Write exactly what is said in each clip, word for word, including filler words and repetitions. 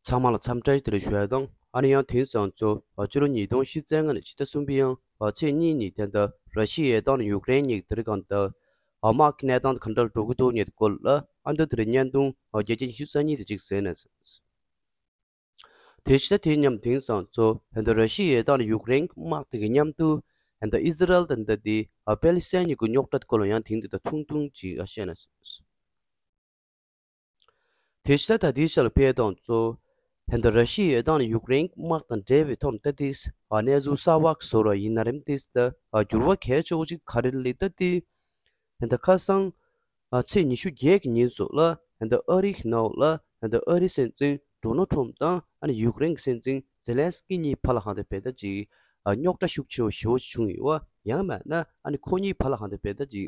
ཚང་མ་ལ་འཚམས་འདྲི་བཀྲ་ཤིས་བདེ་ལེགས་ཞུ་ཡ་དང་། ཨ་ནི་ཡང་དེང་སང་ཚོ་ཕྱི་ལོ་ཉིས་སྟོང་ཉི་ཤུ་རྩ་ལྔ་ནས་ཕྱི་ཟླ་གསུམ་པའི་ཡང་ཚེས་གཉིས་ཉིན་དེ་འདྲ་ར་ཤི་ཡའི་དང་ཡུཀ་རེན་གཉིས་དེ་རིང་གང་ལྟར་དམག་གི་གནས་སྟངས་དེ་ག་འདྲ་འགྲོ་གི་འདུག་ཉེ་སྐོར་ལ། ཨ་འདི་དེ་རིང་བརྙན་ཐུང་བརྒྱ་ཆ་ཉི་ཤུ་རྩ་གཉིས་དེ་གཅིག་གཟིགས་ནས། དེ་ཕྱི་ཟླ་དེའི་མཉམ་དེང་སང་ཚོ་ཧན་ད་ར་ཤི་ཡའི་དང་ཡུཀ་རེན་དམག་དེ་གི་མཉམ་དུ་ཧན་ད་ཨི་ཟི་རལ་དང་ད་དེ་པེ་ལི་སི་ཐན་གཉིས་ཀྱི་རྙོག་དྲ་སྐོར་ལ་ཡང་དེང་དུས་ད་ཐུང་ཐུང་ཅིག་བཤད་ན། དེ་ཕྱི་ཟླ་ད་དེའི་ཆ་ལ་ཕེབས་དང་ཚོ་ཧན་ད་ར་ཤི་ཡའི་དང་ཡུཀ་རེན་དམག་དང་འབྲེལ་བའི་ཐོག་ནས་ད་དེ་གནས་ཚུལ་གསར་བ་བཟོ་ར་ཡིན་ན་རིམ་དེ་ད་འགྱུར་བ་གལ་ཆེ་བོ་ཅིག་ག་རེ་ལས་ད་དེ། ད་ཁ་སང་ཚེས་ཉི་ཤུ་བརྒྱད་ཀྱི་ཉིན་སོགས་ལ་ད་ཨ་རི་གི་ནང་ལ་ད་ཨ་རིའི་སྲིད་འཛིན་ཌོ་ནལ་ཊམ་དང་ཨ་ནི་ཡུཀ་རེན་གྱི་སྲིད་འཛིན་ཛེ་ལན་སི་ཀི་གཉིས་བར་ལ་གང་ལྟར་བས་ད་ཅིག་རྙོག་དྲ་ཤུགས་ཆེ་བོ་ཞེ་བོ་ཞིག་བྱུང་ཡོད་པ། ཡང་མིན་ན་ཨ་ནི་ཁོ་གཉིས་བར་ལ་གང་ལྟར་བས་ད་ཅིག་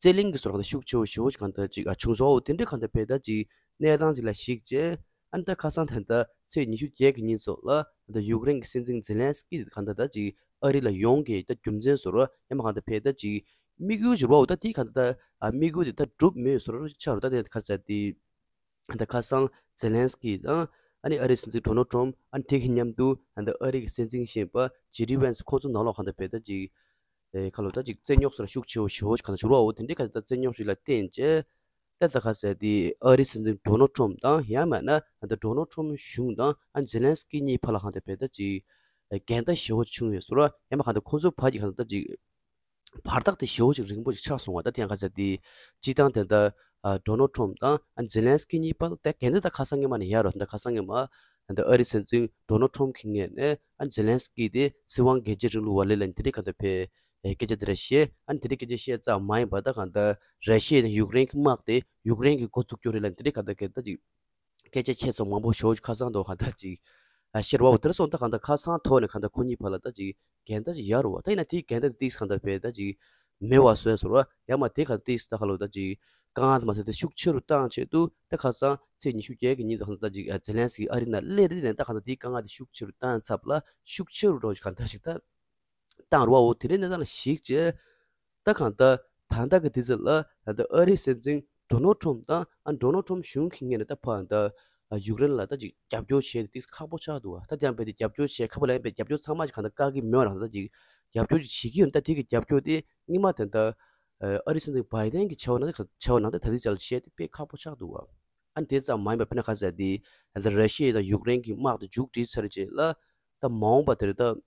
རྩོད་གླེང་གི་བཟོ་འདྲ་གང་ལྟར་ཤུགས་ཆེ་བོ་ཞེ་བོ་ཞིག་གང་ལྟར་ཅིག་བྱུང་སོང་བ། དེ་འདྲའི་གང་ལྟར་བས་ད་ཅིག་གནས་སྟངས་ཅིག་ལ་གཞིགས་བྱས། ཨ་ནི་ད་ཁ་སང་ད་ལྟ་ཚེས་ཉི་ཤུ་བརྒྱད་ཀྱི་ཉིན་སོགས་ལ་ད་ཡུཀ་རེན་གྱི་སྲིད་འཛིན་ཛེ་ལན་སི་ཀི་གང་ལྟར་ད་ཅིག་ཨ་རི་ལ་ཡོང་གི་ད་རྒྱུ་མཚན་བཟོ་འདྲ་ཡང་མིན་གང་ལྟར་བས་ད་ཅིག་དམིགས་ཡུལ་བྱུང་བ། ད་དེ་གང་ལྟར་དམིགས་ཡུལ་དེ་ད་གྲུབ་མེད་བཟོ་འདྲ་ཆགས་འདུག་ད་དེ་ག་རེ་ཟེར་དེ། ད་ཁ་སང་ཛེ་ལན་སི་ཀི་དང་ཨ་ནི་ཨ་རིའི་སྲིད་འཛིན་ཌོ་ནལ་ཊམ། ཨ་ནི་དེ་གི་མཉམ་དུ་ད་ཨ་རི་གི་སྲིད་འཛིན་གཞོན་པ་ཇེ་ཌི་ཝན་སི་ཁོང་ཚོ་ནང་ལོགས་གང་ལྟར་བས་ད་ཅིག་ཨེ་ཁ་ལོ་ད་ཅིག་རྩོད་རྙོག་སོགས་ཤུགས་ཆེ་བོ་ཞེ་བོ་ཞིག་གང་ལྟར་བྱུང་བ། དེ་འདྲའི་ག་ད་རྩོད་རྙོག་ཞིག་ལ་བརྟེན་བྱས་ད་ད་ག་རེ་ཟེར་དེ་ཨ་རིའི་སྲིད་འཛིན་ཌོ་ནལ་ཊམ་དང་ཡང་མིན་ན་ད་ཌོ་ནལ་ཊམ་གཞུང་དང་ཨ་ཛེ་ལན་སི་ཀི་གཉིས་བར་ལ་གང་ལྟར་བས་ད་ཅིག་འགལ་ཟླ་ཞེ་བོ་བྱུང་ཡོད་བཟོ་འདྲ་ཡང་མིན་གང་ལྟར་ཁོང་ཚོ་བར་གྱི་གང་ལྟར་ད་ཅིག་བར་ཐག་དེ་ཞེ་བོ་ཅིག་རིང་པོ་ཅིག་ཆགས་སོང་བ། ད་དེ་ཡང་ག་ཟེར་དེ་སྤྱིར་བཏང་དེ་ད་ཨ་ཌོ་ནལ་ཊམ་དང་ཨ་ཛེ་ལན་སི་ཀི་གཉིས་བར་ད་འགལ་ཟླ་ད་ཁ་སང་སྔོན་མ་ནས་ཡོད་རེད། ད་ཁ་སང་སྔོན་མ་ད་ཨ་རིའི་སྲིད་འཛིན་ཌོ་ནལ་ཊམ་གྱི་ངོས་ནས་ཨ་ཛེ་ལན་སི་ཀི་དེ་སྲིད་དབང་སྒེར་གཅོད་རིང་ལུགས་པ་རེད་ལབ་ནས་དེ་འདྲའི་ག་ད་བས་སྐད་ཆ་དེ་འདྲ་བཤད། ཨ་ནི་དེ་འདྲའི་སྐད་ཆ་བཤད་ཙམ་མ་ཡིན་པར་ད་གང་ལྟར་ར་ཤི་ཡ་དང་ཡུཀ་རེན་གྱི་དམག་དེ་ཡུཀ་རེན་གྱིས་འགོ་བཙུགས་རྒྱུ་རེད་ལབ་ནས་དེ་འདྲའི་ག་ད་སྐད་ཆ་ཅིག་སྐད་ཆ་ཆེ་ཚོགས་མང་པོ་ཞེ་བོ་ཅིག་ཁ་སང་དུ་གང་ལྟར་ཅིག་ཨ་ཤེར་བ་འོ་དེར་སོང་ད་གང་ལྟར་ཁ་སང་ཐོག་ནས་གང་ལྟར་ཁོ་གཉིས་བར་ལ་ད་ཅིག་འགལ་ཟླ་ཅིག་ཡོད་རེད་བ། ད་ཡིན་ན་དེའི་འགལ་ཟླ་དེ་ཏིག་གང་ལྟར་བས་ད་ཅིག་མེད་པ་བཟོས་སོང་ར། ཡང་མིན་དེ་གང་ལྟར་ཏིག་ད་ག་ལོ་ད་ཅིག་དཀའ་ངལ་དེ་མ་ཟད་དེ་ཤུགས་ཆེ་རུ་བཏང་ཆེད་དུ་ད་ཁ་སང་ཚེས་ཉི་ཤུ་བརྒྱད་ཀྱི་ཉིན་དུ་གང་ལྟར་ད་ཅིག་ཨ་ཛེ་ལན་སི་ཀི་ཨ་རི་ནང་སླེབས་དེ་ནས་ད་གང་ལྟར་དེའི་དཀའ་ངལ་དེ་ཤུགས་ཆེ་རུ་བཏང་ཚབ་ལ་ཤུགས་ཆེ་རུ་འགྲོ་ཅིག་གང་ལྟར་ཞིག་ད་བཏང་རུ་བ་འོ། དེ་འདྲའི་གནས་སྟངས་ལ་གཞིགས་བྱས། ད་གང་ལྟར་ད་ལྟ་གི་དུས་ཚོད་ལ་ད་ལྟ་ཨ་རིའི་སྲིད་འཛིན་ཌོ་ནལ་ཊམ་དང་ཨ་ཌོ་ནལ་ཊམ་གཞུང་གི་ངོས་ནས་ད་ཕར་ད་ཡུཀ་རེན་ལ་ད་ཅིག་རྒྱབ་སྐྱོར་བྱེད་དེ་ཁག་པོ་ཆགས་འདུག་བ། ད་དེ་ཡང་རྦད་དེ་རྒྱབ་སྐྱོར་བྱེད་ཁག་པོ་ལ་ཡང་རྦད་རྒྱབ་སྐྱོར་ཚང་མ་ཅིག་གང་ལྟར་བཀག་གི་མེད་པ་རང་ད་ཅིག་རྒྱབ་སྐྱོར་ཅིག་བྱེད་ཀྱི་ཡོད། ད་དེ་གི་རྒྱབ་སྐྱོར་དེ་སྔོན་མ་ད་ལྟ་ཨ་རིའི་སྲིད་འཛིན་བྷའི་ཌེན་གྱིས་བྱས་པ་ན་ད་བྱས་པ་ན་ད་ད་ལྟའི་ཆ་ལ་བྱས་ཏེ་དཔེ་ཁག་པོ་ཆགས་འདུག་བ། ཨ་ནི་དེ་ཙམ་མ་ཡིན་པར་དཔེར་ན་ག་ཟེར་དེ་ད་ལྟ་ར་ཤི་ཡ་དང་ཡུཀ་རེན་གྱི་དམག་དེ་མཇུག་སྒྲིལ་ཚར་རྗེས་ལ་ད་མ་འོངས་པ་དེར་ད།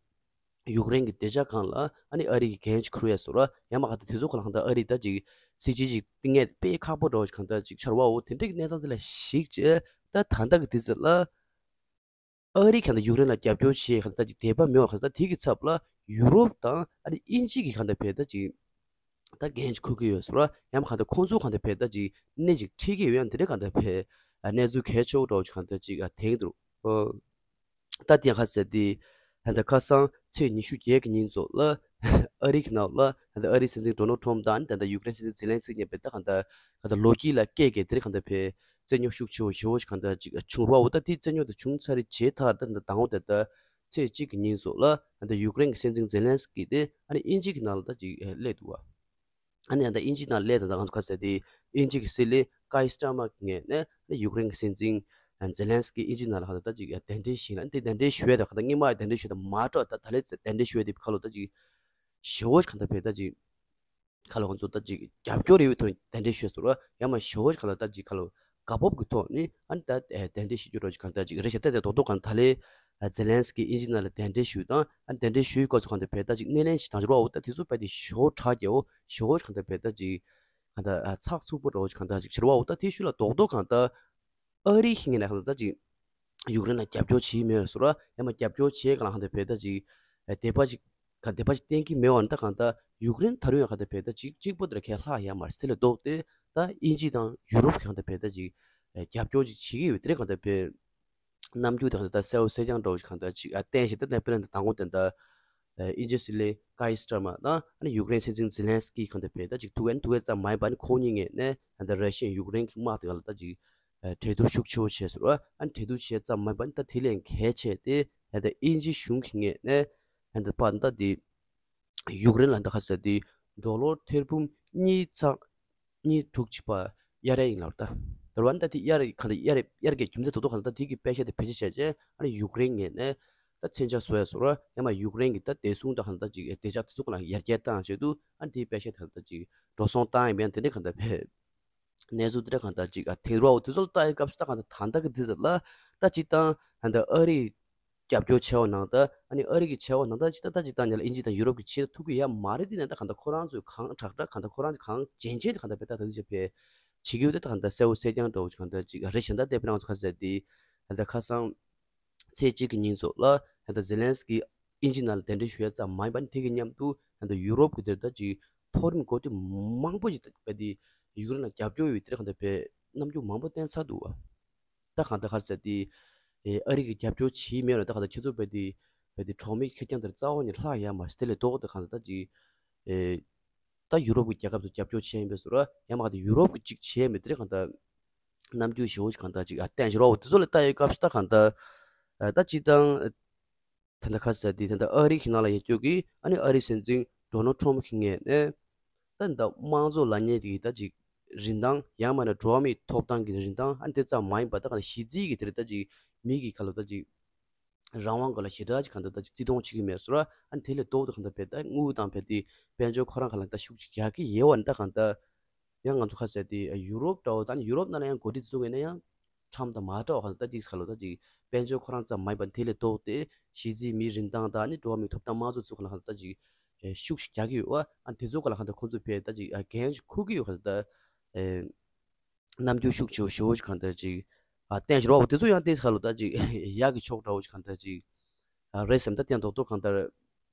ཡུཀ་རེན་གྱི་བདེ་འཇགས་སྒང་ལ་ཨ་ནི་ཨ་རི་གིས་འགན་ཅིག་འཁུར་ཡས་བཟོ་འདྲ་ཡང་མིན་གང་ལྟར་དེ་ཚོ་ཁོ་རང་ད་ཨ་རི་ད་ཅིག་སྲིད་ཇུས་ཅིག་བཏིང་ཡས་དཔེ་ཁག་པོ་འདྲ་བོ་ཅིག་གང་ལྟར་ཅིག་ཆགས་རེད་བ། འོ་དེ་འདྲའི་གནས་སྟངས་དེ་ལ་གཞིགས་བྱས་ད་ད་ལྟ་གི་དུས་ཚོད་ལ་ཨ་རི་གང་ལྟར་ཡུཀ་རེན་ལ་རྒྱབ་སྐྱོར་བྱེད་གང་ལྟར་ཅིག་དད་པ་མེད་པ་གང་ལྟར་དེ་གི་ཚབ་ལ་ཡུ་རོབ་དང་ཨ་ནི་དབྱིན་ཇི་གིས་གང་ལྟར་བས་ད་ཅིག་ད་འགན་ཅིག་འཁུར་གྱི་ཡོད་བཟོ་འདྲ་ཡང་མིན་གང་ལྟར་ཁོང་ཚོ་གང་ལྟར་བས་ད་ཅིག་སྣེ་ཅིག་ཁྲིད་ཀྱི་ཡོད། ཡང་དེ་འདྲའི་གང་ལྟར་བས་གནས་ཚུལ་གལ་ཆེ་བོ་འདྲ་བོ་ཅིག་གང་ལྟར་ཅིག་དེང་དུ། ད་དེ་ཡང་ག་ཟེར་དེ། ད་ལྟ་ཁ་སང་ཚེས་ཉི་ཤུ་བརྒྱད་ཀྱི་ཉིན་ཚོ་ལ་ཨ་རི་གི་ནང་ལ་ད་ལྟ་ཨ་རིའི་སྲིད་འཛིན་ཌོ་ནལ་ཊམ་དང་ད་ལྟ་ཡུཀ་རེན་སྲིད་འཛིན་ཛེ་ལན་སི་ཀི་གཉིས་པོ་ད་གང་ལྟར་གང་ལྟར་ལོ་རྒྱུས་ལ་སྐད་གི་དེར་གང་ལྟར་བས་རྩོད་རྙོག་ཤུགས་ཆེ་བོ་ཞེ་བོ་ཞིག་གང་ལྟར་ཅིག་བྱུང་ར་བ། འོ་ད་དེའི་རྩོད་རྙོག་དེ་བྱུང་ཚར་རྗེས་མཐར་ད་ད་ལྟ་དང་པོ་ད་ལྟ་ཚེས་གཅིག་གི་ཉིན་ཚོ་ལ་ད་ལྟ་ཡུཀ་རེན་གྱི་སྲིད་འཛིན་ཛེ་ལན་སི་ཀི་དེ་ཨ་ནི་དབྱིན་ཇི་གི་ནང་ལ་ད་ཅིག་སླེབས་འདུག་བ། ཨ་ནི་ད་དབྱིན་ཇི་ནང་སླེབས་དང་ད་ང་ཚོ་ག་ཟེར་དེ་དབྱིན་ཇི་གི་སྲིད་བློན་ཀའི་སི་ཊར་མར་གྱི་ངོས་ནས་ནི་ཡུཀ་རེན་གྱི་སྲིད་འཛིན་ཛེ་ལན་སི་ཀི་དབྱིན་ཇི་ནང་ལ་གང་ལྟར་ད་ཅིག་གདན་འདྲེན་ཞུས་ལ། དེ་གདན་འདྲེན་ཞུས་དང་གང་ལྟར་སྔོན་མ་གདན་འདྲེན་ཞུས་དང་མ་འགྲོ་ད་ད་ལན་གདན་འདྲེན་ཞུས་དེ་ཁ་ལོ་ད་ཅིག་ཞེ་བོ་ཞིག་གང་ལྟར་བས་ད་ཅིག་ཁ་ལོ་ང་ཚོ་ད་ཅིག་རྒྱབ་སྐྱོར་ཡོད་པའི་ཐོག་ནས་གདན་འདྲེན་ཞུས་སོང་ར། ཡང་མ་ཞེ་བོ་ཞིག་གང་ལྟར་ད་ཅིག་ཁ་ལོ་དགའ་སྤོབས་ཀྱི་ཐོག་ནས་ཨ་ནི་ད་གདན་འདྲེན་ཞུ་རྒྱུ་འདྲ་ཅིག་གང་ལྟར་ཅིག་རེད་ཤག་ད་དེ་རྡོག་རྡོག་གང་ད་ལན་ཛེ་ལན་སི་ཀི་དབྱིན་ཇི་ནང་ལ་གདན་འདྲེན་ཞུས་དང་ཨ་ནི་གདན་འདྲེན་ཞུས་སྐབས་སུ་གང་ལྟར་བས་ད་ཅིག་སྣེ་ལེན་ཞིག་དང་ཞུ་ར་བ། འོ་ད་དེ་ཚོ་བས་དེ་ཞེ་བོ་དྲག་རྒྱལ་བོ་ཞེ་བོ་ཞིག་གང་ལྟར་བས་ད་ཅིག་གང་ལྟར་ཨ་ཚགས་ཚུད་པོ་འདྲ་བོ་ཞིག་གང་ལྟར་ཅིག་བྱེད་ར་བ། འོ་ད་དེའི་ཤུལ་ལ་རྡོག་རྡོག་གང་ལྟར་ཨ་རིའི་ངོས་ནས་གང་ལྟར་ཅིག་ཡུཀ་རེན་ལ་རྒྱབ་སྐྱོར་བྱེད་མེད་སོང་ར། ཡང་མ་རྒྱབ་སྐྱོར་བྱེད་གང་ལ་གང་ལྟར་བས་ད་ཅིག་དད་པ་ཅིག་ག་དད་པ་ཅིག་བསྟན་གྱི་མེད་པ་ནི་ད་གང་ལྟར་ཡུཀ་རེན་ད་རུང་ཡང་གང་ལྟར་བས་ད་ཅིག་གཅིག་པོ་དེ་ལ་ཁས་ལྷག་ཡ་མ་རེད། དེ་ལས་ལྡོག་སྟེ་ད་དབྱིན་ཇི་དང་ཡུ་རོབ་ཀྱི་གང་ལྟར་བས་ད་ཅིག་རྒྱབ་སྐྱོར་ཅིག་བྱེད་ཀྱི་ཡོད། དེ་རེད་གང་ལྟར་བས་རྣམ་འགྱུར་དེ་གང་ལྟར་ད་གསལ་པོ་གསལ་རྐྱང་འདྲ་བོ་ཞིག་གང་ལྟར་ཅིག་ཨ་བསྟན་བཞིན་ད་ནས་དཔེར་ན་དང་པོ་དེ་ད་དབྱིན་ཇི་སྲིད་བློན་ཀའི་སི་ཊར་མར་དང་ཨ་ནི་ཡུཀ་རེན་སྲིད་འཛིན་ཛེ་ལན་སི་ཀི་གང་ལྟར་བས་ད་ཅིག་ཐུག་ཨ་ནི་ཐུག་ཡས་ཙམ་མ་ཡིན་པ་ནི་ཁོང་གཉིས་ངོས་ནས་ད་ལྟ་ར་ཤི་ཡ་ཡུཀ་རེན་གྱི་དམག་དེ་ག་ལ་ད་ཅིག་གྲོས་བསྡུར་ཤུགས་ཆེ་བོ་བྱས་སོང་ར། ཨ་ནི་གྲོས་བསྡུར་བྱས་ཙམ་མ་ཡིན་པ་ནི་ད་དེ་ལས་གལ་ཆེ་དེ་ད་ལྟ་དབྱིན་ཇི་གཞུང་གི་ངོས་ནས་ད་ལྟ་ཕར་ད་དེ་ཡུཀ་རེན་ལ་ད་ག་ཟེར་དེ་ཌོ་ལར་ཐེར་འབུམ་གཉིས་ཚེག་གཉིས་དྲུག་ཅིག་པ་གཡར་ཡས་ཡིན་ལབ་ར། ད་ དེ་རུ་ཨ་ནི་ད་དེ་གཡར་གང་ལྟར་གཡར་གཡར་གྱི་རྒྱུ་མཚན་དོ་དོ་གང་ལྟར་ད་དེ་གི་པེ་ཤ་དེ་བེད་སྤྱོད་བྱས་རྗེས་ཨ་ནི་ཡུཀ་རེན་ངོས་ནས་ད་མཚོན་ཆ་བཟོ་ཡ་བཟོ་ར་ཡང་མ་ཡུཀ་རེན་གྱི་ད་བདེ་སྲུང་ད་གང་ལྟར་ཅིག་བདེ་འཇགས་དེ་ཚོ་གང་ལ་ཡར་རྒྱས་བཏང་བྱས་དུས་ཨ་ནི་དེའི་པེ་ཤ་ད་གང་ལྟར་ཅིག་འགྲོ་སོང་བཏང་ཡིན་པས་དེ་འདྲའི་གང་ལྟར་བས། གནས་ཚུལ་དེ་འདྲ་གང་ལྟར་ཅིག་ཨ་དེང་རོགས་དེ་ཚོ་ལ་ལྟ་ཡི་སྐབས་སུ་ད་གང་ལྟར་ད་ལྟ་གི་དུས་ཚོད་ལ་ད་ཅིག་དང་ད་ལྟ་ཨ་རི་རྒྱབ་སྐྱོར་བྱས་པ་ནང་ད་ཨ་ནི་ཨ་རི་གི་བྱས་པ་ནང་ད་ཅིག་ད་ད་ཅིག་དང་ཉ་ལ་ཨིན་ཇི་དང་ཡུ་རོབ་ཀྱི་ཆེད་ཐུག་གི་ཡ་མ་རེད། དེ་ནས་ད་གང་ལྟར་ཁོ་རང་ཚོས་གང་དྲག་དྲག་གང་ལྟར་ཁོ་རང་ཚོས་གང་བྱེད་བྱེད་ད་གང་ལྟར་བས་ད་ད་ཅིག་བས་བྱེད་ཀྱི་ཡོད། ད་ད་གང་ལྟར་གསལ་བོ་གསལ་རྐྱང་འདྲ་བོ་ཅིག་གང་ལྟར་ཅིག་རེད་གཞན་དག་བལྟས་པ་ན་ང་ཚོ་ཁ་ཟེར་དེ་ད་ལྟ་ཁ་སང་ཚེས་གཅིག་གི་ཉིན་ཚོ་ལ་ད་ལྟ་ཛེ་ལན་སི་ཀི་ཨིན་ཇི་ནང་ལ་གདན་འདྲེན་ཞུ་ཡ་ཙམ་མ་ཡིན་པ་ནི་དེ་གི་མཉམ་དུ་ད་ལྟ་ཡུ་རོབ་ཀྱི་དེར་ད་ཅིག་མཐོ་རིམ་འགོ་ཁྲིད་མང་པོ་ཞིག་བས་དེ་ཡུཀ་རེན་ལ་རྒྱབ་སྐྱོར་ཡོད་དེར་གང་ལྟར་བས་རྣམ་འགྱུར་མང་པོ་བསྟན་ཚར་འདུག་བ། ད་གང་ལྟར་ག་རེ་ཟེར་དེ་ཨ་རི་གི་རྒྱབ་སྐྱོར་བྱེད་མེད་ལ་ད་གང་ལྟར་ཁྱེད་ཚོ་བས་དེ་བས་དེ་གྲོགས་མེད་ཁེར་རྐྱང་དེར་རྩ་བ་ནས་ལྷག་ཡ་མ་རེད། དེ་ལས་ལྡོག་དེ་གང་ལྟར་ད་ཅིག་ཨེ། ད་ཡུ་རོབ་ཀྱི་རྒྱལ་ཁབ་ཚོ་རྒྱབ་སྐྱོར་བྱས་ཡིན་པས་སོ་ར་ཡང་མ་ག་དེ་ཡུ་རོབ་ཀྱི་གཅིག་བྱས་མེད་དེ་རེད་གང་ལྟར་རྣམ་འགྱུར་ཞེ་བོ་ཞིག་གང་ལྟར་ཅིག་ཨ་བསྟན་ཞོར་བ་དེ་ཚོ་ལ་ལྟ་ཡི་སྐབས་སུ་ད་གང་ལྟར་ཨ་ད་སྤྱིར་བཏང་ཨ་ད་ལྟ་ཁ་ཟེར་དེ་ད་ལྟ་ཨ་རི་གི་ནང་ལ་ཡོད་རྒྱུ་གི་ཨ་ནི་ཨ་རི་སྲིད་འཛིན་ཌོ་ནལ་ཁྲོམ་གི་ངོས་ནས་ད་ད་དམངས་གཙོ་ལབ་མཁན་དེ་གི་ད་ཅིག་རིན་ཐང་ཡང་མ་ན་འགྲོ་བ་མིའི་ཐོབ་ཐང་གི་རིན་ཐང་ཨ་ནི་དེ་ཙམ་མ་ཡིན་པ་ད་གང་ལྟར་གཞི་རྩའི་གི་དེ་རེད་ད་ཅིག་མི་གི་ཁ་ལོ་ད་ཅིག་རང་དབང་སྒང་ལ་ཞེ་དྲག་ཅིག་གང་ལྟར་ད་ཅིག་བརྩི་མཐོང་བྱེད་ཀྱི་མེད་སོ་ར། ཨ་ནི་དེ་ལས་ལྡོག་ཏུ་གང་ལྟར་བས་ད་དངུལ་དང་བས་དེ་དཔལ་འབྱོར་ཁོ་རང་གང་ལ་ད་ཤུགས་ཅིག་རྒྱག་གི་ཡོད་བ་ནི་ད་གང་ལྟར་ཡང་ང་ཚོ་ཁ་ཟེར་དེ་ཡུ་རོབ་འདྲ་བོ་ད་ནི་ཡུ་རོབ་ནང་ལ་ཡང་འགོ་ཁྲིད་ཚོ་ངོས་ནས་ཡང་ཁྲམ་དང་མ་འདྲ་བ་གང་ལྟར་ད་ཅིག་ཁ་ལོ་ད་ཅིག་དཔལ་འབྱོར་ཁོ་རང་ཙམ་མ་ཡིན་པ་དེ་ལས་ལྡོག་སྟེ་གཞི་རྩའི་མིའི་རིན་ཐང་དང་ནི་འགྲོ་བ་མིའི་ཐོབ་ཐང་དམངས་གཙོ་ཚོ་གང་ལ་གང་ལྟར་ད་ཅིག་ཤུགས་ཤིག་རྒྱག་གི་ཡོད་བ། ཨ་ནི་དེ་ཚོ་གང་ལ་གང་ལྟར་ཁོ་ཚོ་བས་ད་ཅིག་འགན་ཞིག་འཁུར་གི་ཡོད་གང་ལྟར་ད། རྣམ་འགྱུར་ཤུགས་ཆེ་བོ་ཞེ་བོ་ཞིག་གང་ལྟར་ཅིག་ཨ་བསྟན་ཞོར་བ་དེ་ཚོ་ཡང་དེ་ཁ་ལོ་ད་ཅིག་ཡག་གི་ཕྱོགས་འདྲ་བོ་ཞིག་གང་ལྟར་ཅིག་ཨ་རེད་བསམ་ད་བསྟན་ཏོག་ཏོག་གང་ལྟར་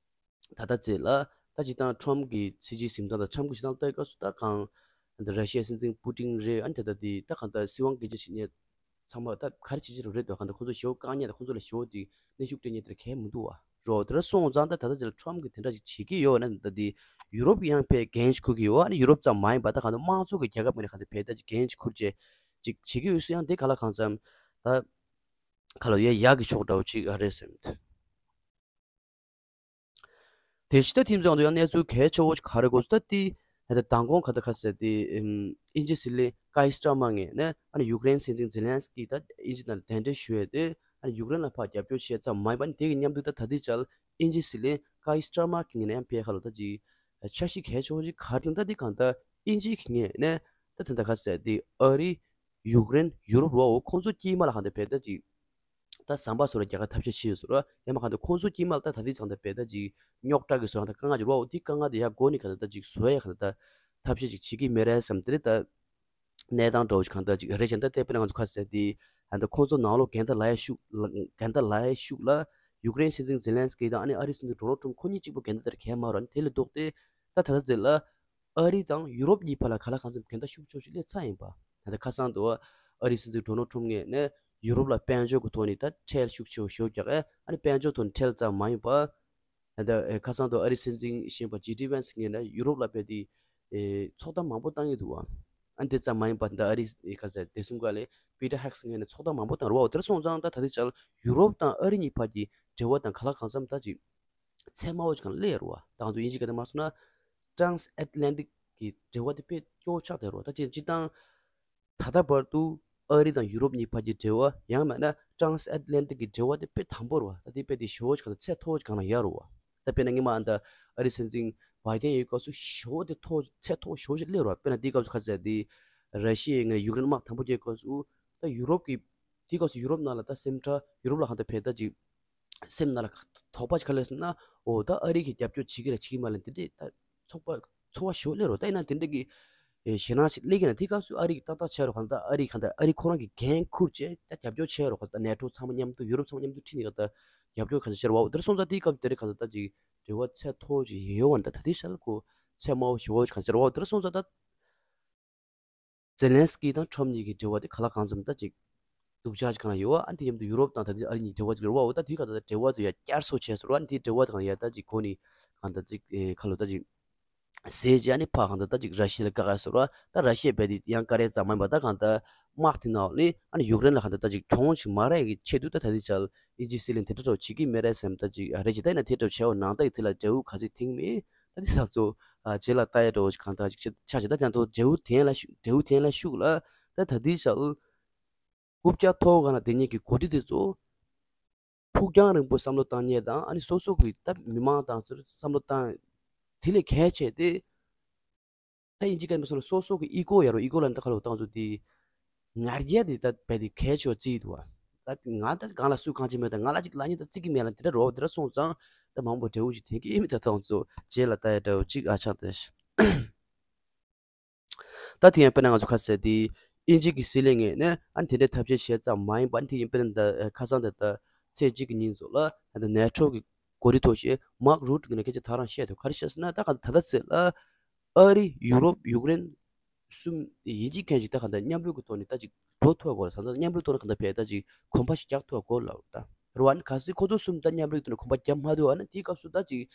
ད་ལྟ་ཚེ་ལ་ད་ཅིག་དང་ཁྲོམ་གྱི་སྲིད་ཇུས་ཟིན་ཐང་དང་ཁྲོམ་གྱི་བྱེད་སྟངས་ལྟ་བའི་སྐབས་སུ་ད་གང་ད་ར་ཤི་ཡའི་སྲིད་འཛིན་པུ་ཏིན་རེད། ཨ་ནི་ད་ལྟ་དེ་ད་གང་ལྟར་སྲིད་དབང་སྒེར་གཅོད་བྱེད་མཁན་ཚང་མ་ད་ག་རེ་བྱེད་ཀྱི་རེད་འདུག་གང་ལྟར་ཁོ་ཚོ་ཞེ་བོ་དཀའ་ངལ་དང་ཁོ་ཚོ་ལ་ཞེ་བོ་དེ་གནོན་ཤུགས་སྤྲད་མཁན་དེ་གལ་མི་འདུག་བ། རོ་དེ་འདྲ་སོང་ཙང་ད་ད་ལྟ་ཅིག་ལ་ཁྲོམ་གྱི་དེ་འདྲ་ཅིག་བྱེད་ཀྱི་ཡོད་ན་ད་དེ་ཡུ་རོབ་ཀྱི་ཡང་ཕའི་འགན་ཞིག་འཁུར་གྱི་ཡོད། ཨ་ནི་ཡུ་རོབ་ཙམ་མ་ཡིན་པ་ད་གང་ལྟར་དམངས་གཙོ་གི་རྒྱལ་ཁབ་ངོས་ནས་གང་ལྟར་ཕའི་ད་ཅིག་འགན་ཞིག་འཁུར་བྱས་ཅིག་བྱེད་ཀྱི་ཡོད་སྲིད་ཡང་དེ་ག་ལ་གང་འཚམ་ད་ག་ལ་ཡ་ཡག་གི་ཕྱོགས་འདྲ་བོ་ཅིག་ཨ་རེད་བསམ། དེ་ཕྱི་ད་ཐིམ་ཚང་དུ་ཡང་གནས་ཚུལ་གལ་ཆེ་བོ་ཅིག་ག་རེ་དགོས་སུ་ད་དེ་ད་མདང་དགོང་ག་ད་ག་ཟེར་དེ་ཨིན་ཇི་སྲིད་བློན་ཀའི་སི་ཊར་མ་ངོས་ནས་ཨ་ནི་ཡུཀ་རེན་སྲིད་འཛིན་ཛེ་ལན་སི་ཀི་ད་ཨིན་ཇི་ནང་གདན་འདྲེན་ཞུ་ཡས་དེ་ཨ་ནི་ཡུཀ་རེན་ལ་ཕར་རྒྱབ་སྐྱོར་བྱས་ཙམ་མ་ཡིན་པ་ནི་དེ་གི་མཉམ་དུ་ད་ད་ལྟའི་ཆར་ཨིན་ཇི་སྲིད་བློན་ཀའི་སི་ཊར་མ་གི་ངོས་ནས་ཡང་ཕའི་ཁ་ལོ་ད་ཅིག་འཆར་གཞི་གལ་ཆེ་བོ་ཞིག་ག་རེ་ད་དེ་གང་ལྟར་ཨིན་ཇི་གི་ངོས་ནས་ད་དེ་འདྲ་ག་ཟེར་དེ་ཨ་རི་ཡུཀ་རེན་ཡུ་རོབ་རོ་ཁོང་ཚོ་དཀྱིལ་མ་ལ་གང་ལྟར་ཕའི་ད་ཅིག་ད་ཟམ་པ་བཟོ་ར་རྒྱག་ག་ཐབས་ཤེས་བྱེད་ཡོད་ཟེར་རོ། ཡང་མ་གང་ལྟར་ཁོང་ཚོ་དཀྱིལ་མ་ལ་ད་ད་ལྟའི་ཆར་ད་ཕའི་ད་ཅིག་རྙོག་དྲ་གི་བཟོ་ཡང་ད་དཀའ་ངལ་ཅིག་རོ། དེ་དཀའ་ངལ་དེ་ཡར་སྒོ་ནས་གང་ལྟར་ད་ཅིག་བཟོ་ཡ་གང་ལྟར་ད་ཐབས་ཤེས་ཅིག་བྱེད་ཀྱི་མེད་རེད་བསམ་དེ་རེད་ད། གནས་སྟངས་འདྲ་བོ་ཞིག་གང་ལྟར་ཅིག་རེད་བཞིན་ད་བལྟས་པས་ན་ང་ཚོ་ཁ་ཟེར་དེ་ད་ཁོང་ཚོ་ནང་ལོགས་འགལ་ཟླ་ལབ་ཡ་ཤུགས་འགལ་ཟླ་ལབ་ཡ་ཤུགས་ལ་ཡུཀ་རེན་སྲིད་འཛིན་ཛེ་ལན་སི་ཀི་དང་ཨ་ནི་ཨ་རིའི་སྲིད་འཛིན་ཌོ་ནལ་ཊམ་ཁོ་གཉིས་གཅིག་པོ་འགལ་ཟླ་དེར་གལ་མ་རོ། ཨ་ནི་དེ་ལས་ལྡོག་སྟེ་ད་ད་ལྟ་ཟེར་ལ་ཨ་རི་དང་ཡུ་རོབ་གཉིས་བར་ལ་ག་ལ་གང་འཚམ་འགལ་ཟླ་ཤུགས་ཆེ་ཤོས་སླེབས་ཚར་ཡིན་པ། ད་ལྟ་ཁ་སང་དུ་ཨ་རིའི་སྲིད་འཛིན་ཌོ་ནལ་ཊམ་ངོས་ནས་ཡུ་རོབ་ལ་དཔལ་འབྱོར་གྱི་ཐོག་ནས་ད་ཁྲལ་ཤུགས་ཆེ་བ་ཞེ་པོ་རྒྱག་ཨེ་ཨ་ནི་དཔལ་འབྱོར་ཐོག་ནས་ཁྲལ་ཙམ་མ་ཡིན་པ། ད་ལྟ་ཨེ་ཁ་སང་དུ་ཨ་རིའི་སྲིད་འཛིན་གཞོན་པ་ཇེ་ཌི་ཝན་སི་ངོས་ནས་ཡུ་རོབ་ལ་ཕེབས་ཏེ་ཨེ་ཚོགས་གཏམ་མང་པོ་བཏང་གི་འདུག་བ། ཨ་ནི་དེ་ཙམ་མ་ཡིན་པ་ད་ལྟ་ཨ་རིའི་ཨེ་ག་ཟེར་བདེ་སྲུང་སྒང་ལས་པི་ཏར་ཧེག་སི་ངོས་ནས་ཚོགས་གཏམ་མང་པོ་བཏང་རེད་བ། དེར་སོང་ཙང་ད་ད་ལྟའི་ཆར་ཡུ་རོབ་དང་ཨ་རི་གཉིས་བར་གྱི་འབྲེལ་བ་དང་ག་ལ་གང་འཚམ་ད་ཅིག་ཚད་དམའ་བོ་ཅིག་གང་སླེབས་ཡོད་རེད་བ། ད་ང་ཚོ་དབྱིན་ཇིའི་སྐད་ནང་མ་སོང་ན་ཊྲཱན་སི་ཨེཊ་ལན་ཊིག་གི་འབྲེལ་བ་དེ་དཔེ་སྐྱོ་བོ་ཆགས་བསྡད་རེད་བ། ད་ཅི་སྤྱིར་བཏང་ད་ལྟ་བར་དུ་ཨ་རི་དང་ཡུ་རོབ་གཉིས་བར་གྱི་འབྲེལ་བ་ཡང་མིན་ན་ཊྲཱན་སི་ཨེཊ་ལན་ཊིག་གི་འབྲེལ་བ་དེ་དཔེ་དམ་པོ་རེད་བ། ད་དེ་དཔེ་དེ་ཞེ་པོ་ཅིག་གང་ཚད་མཐོ་བོ་ཅིག་གང་ལ་ཡོད་རེད་བ། ད་དཔེར་ན་སྔོན་མ་ཨ་ད་ཨ་རིའི་སྲིད་འཛིན་བྷའི་ཌེན་ཡོད་སྐབས་སུ་ཞེ་པོ་དེ་མཐོ་ཚད་མཐོ་བོ་ཞེ་པོ་ཞིག་སླེབས་རེད་བ། དཔེར་ན་དེའི་སྐབས་སུ་ག་ཚད་དེ་ར་ཤི་ཡའི་ངོས་ཡུཀ་རེན་དམག་དམ་པོ་རྒྱག་སྐབས་སུ་ད་ཡུ་རོབ་ཀྱི་དེའི་སྐབས་སུ་ཡུ་རོབ་ནང་ལ་ད་སེམས་ཁྲལ་ཡུ་རོབ་ལ་གང་ལྟར་ཕེབས་ད་ཅིག་སེམས་ནང་ལ་དོགས་པ་ཞིག་ག་རེ་སླེབས་སོང་ན། འོ་ད་ཨ་རི་གིས་རྒྱབ་སྐྱོར་བྱེད་ཀྱི་རེད་བྱེད་ཀྱི་མ་རེད་འདི་འདྲས་ད་ཚོར་བ་ཚོར་བ་ཞེ་པོ་སླེབས་རེད་བ། ད་ཡིན་ན་དེ་འདྲས་ཀྱི་ཨེ་ཞེད་སྣང་ཞིག་སླེབས་ཀྱི་ན་དེའི་སྐབས་སུ་ཨ་རི་གིས་ཏག་ཏག་བྱས་རོགས་གང་ལྟར་ཨ་རི་གང་ལྟར་ཨ་རི་ཁོ་རང་གིས་འགན་འཁུར་བྱས་ད་རྒྱབ་སྐྱོར་བྱས་རོགས་གང་ལྟར་ནེ་ཊོ་ཚང་མ་མཉམ་དུ་ཡུ་རོབ་ཚང་མ་མཉམ་དུ་ཁྲིད་ནས་གང་ལྟར་རྒྱབ་སྐྱོར་གང་ལྟར་བྱས་རོགས་བ། འོ་དེར་སོང་ཙང་དེའི་སྐབས་དེ་རེད་གང་ལྟར་ད་ཅིག་འབྲེལ་བ་ཚད་མཐོ་བོ་ཞིག་ཡོད་བ་འདྲ། ད་དེའི་ཤར་ལ་ཁོ་ཚད་དམའ་བོ་ཞེ་པོ་ཞིག་གང་ལྟར་བྱས་རོགས་བ། འོ་དེར་སོང་ཙང་ད། ཛེ་ལན་སི་ཀི་དང་ཁྲོམ་གཉིས་ཀྱི་འབྲེལ་བ་དེ་ག་ལ་གང་འཚམ་ད་ཅིག་སྡུག་ཅག་ཅིག་གང་ལ་ཡོད་བ། ཨ་ནི་དེ་མཉམ་དུ་ཡུ་རོབ་དང་ད་ལྟའི་ཨ་རི་གཉིས་འབྲེལ་བ་ཅིག་ཡོད་བ། འོ་ད་དེའི་ག་ད་ད་འབྲེལ་བ་དེ་ཡ་བསྐྱར་གསོ་བྱས་སོང་ར། ཨ་ནི་དེའི་འབྲེལ་བ་དེ་གང་ཡ་ད་ཅིག་གོ་ནི་གང་ད་ཅིག་ཨེ་ཁ་ལོ་ད་ཅིག་ཟས་ཅིག་ཨ་ནི་ཕ་གང་ད་ད་ཅིག་ར་ཤི་ཡ་ལ་བཀག་ཡ་སོང་ར། ད་ར་ཤི་ཡ་བས་དེ་ཡང་བཀག་རེས་ཙམ་མ་ཡིན་པ་ད་གང་ད་དམག་དེ་ནང་ནི་ཨ་ནི་ཡུཀ་རེན་ལ་གང་ད་ད་ཅིག་གྱོང་ཞིག་མ་རག་ཡ་གི་ཆེད་དུ་ད་ད་ལྟའི་ཆར་ཨིན་ཇི་སྲིད་བློན་དེ་འདྲ་འདྲ་བྱེད་ཀྱི་མེད་རེད་བསམ་ད་ཅིག་ཨ་རེད་ཅིག་ད་ཡིན་ན་དེ་འདྲ་བྱས་འོ་ནང་ད་ཡི་དེ་ལ་འབྲས་བུ་ག་ཚོད་ཐེངས་མེད། ད་དེ་ད་ཚོ་ཨ་རྗེས་ལ་ལྟ་ཡ་འདྲ་བོ་ཞིག་གང་ལྟར་ཅིག་ཆགས་ཆགས་ད་དེ་ཚོ་འབྲས་བུ་དེ་ལ་ཤུགས་འབྲས་བུ་དེ་ལ་ཤུགས་ལ་ ད་ད་ལྟའི་ཆར་རྐུབ་བཀྱག་ཐོག་སྒང་ལ་བསྡད་མཁན་གྱི་འགོ་ཁྲིད་དེ་ཚོ་ཕུགས་རྒྱང་རིང་པོ་བསམ་བློ་བཏང་མཁན་དང་། ཨ་ནི་སོ་སོ་གི་ད་མི་མང་དང་ཚུར་བསམ་བློ་བཏང་དེ་ལས་གལ་ཆེ་དེ། ད་དབྱིན་ཇི་སྐད་མི་སོང་ལ་སོ་སོ་གི་ཨི་གོ་ཡ་རོ། ཨི་གོ་ལ་འདི་ཁ་ལོ་བཏང་ཚོ་དེ་ང་རྒྱལ་དེ་ད་བས་དེ་གལ་ཆེ་བ་བརྩིས་འདུག་བ། ད་ང་ད་གང་ལ་སུས་གང་བྱེད་མེད། ད་ང་ལ་ཅིག་ལ་ཉེ་ད་བརྩི་གི་མེད་ལ། དེ་འདྲ་རོ་དེ་འདྲ་སོང་ཙང་ད་མང་པོ་འབྲས་བུ་ཞིག་འཐེན་གི་མི་ད་བཏང་ཚོ་རྗེས་ལ་ད་ཡ་འདྲ་བོ་ཅིག་ཨ་ཆགས་ཏེ། ད་དེ་ཡང་དཔེར་ན་ང་ཚོ་ཁ་ཟེར་དེ་དབྱིན་ཇི་གི་སྲིད་བློན་ངོས་ནས་ཨ་ནི་དེ་འདྲའི་ཐབས་ཤེས་བྱས་ཙམ་མ་ཡིན་པ། ཨ་ནི་དེ་ཡིན་དཔེར་ན་ད་ཁ་སང་ད་ད་ཚེས་གཅིག་གི་ཉིན་ཚོ་ལ་ད་ནེ་ཊོ་གི་འགོ་ཁྲིད་ཐོག་ཤེས་མཱག་རུ་ཊི་ངོས་ནས་སྐད་ཆ་ཐག་རང་བཤད་འདུག་ག་རེ་བཤད་ཟེར་ན། ད་ག་ད་ལྟ་ཚེ་ལ་ཨ་རི་ཡུ་རོབ་ཡུཀ་རེན་གསུམ་ཡིན་གཅིག་མཁན་གཅིག་ད་ག་ད་མཉམ་རུབ་ཀྱི་ཐོག་ནས་ད་ཅིག་འགྲོ་ཐུབ་དགོས་ལ། ད་མཉམ་རུབ་ཐོག་ནས་ག་ད་བས་ད་ཅིག་གོམ་པ་ཞིག་རྒྱག་ཐུབ་དགོས་ལ། ད་རུ་བ་ནི་ག་སྲིད་ཁོ་ཚོ་གསུམ་ད་མཉམ་རུབ་ཐོག་ནས་གོམ་པ་རྒྱབ་མ་ཐུབ་ཨ་ན་དེའི་སྐབས་སུ་ད་ཅིག་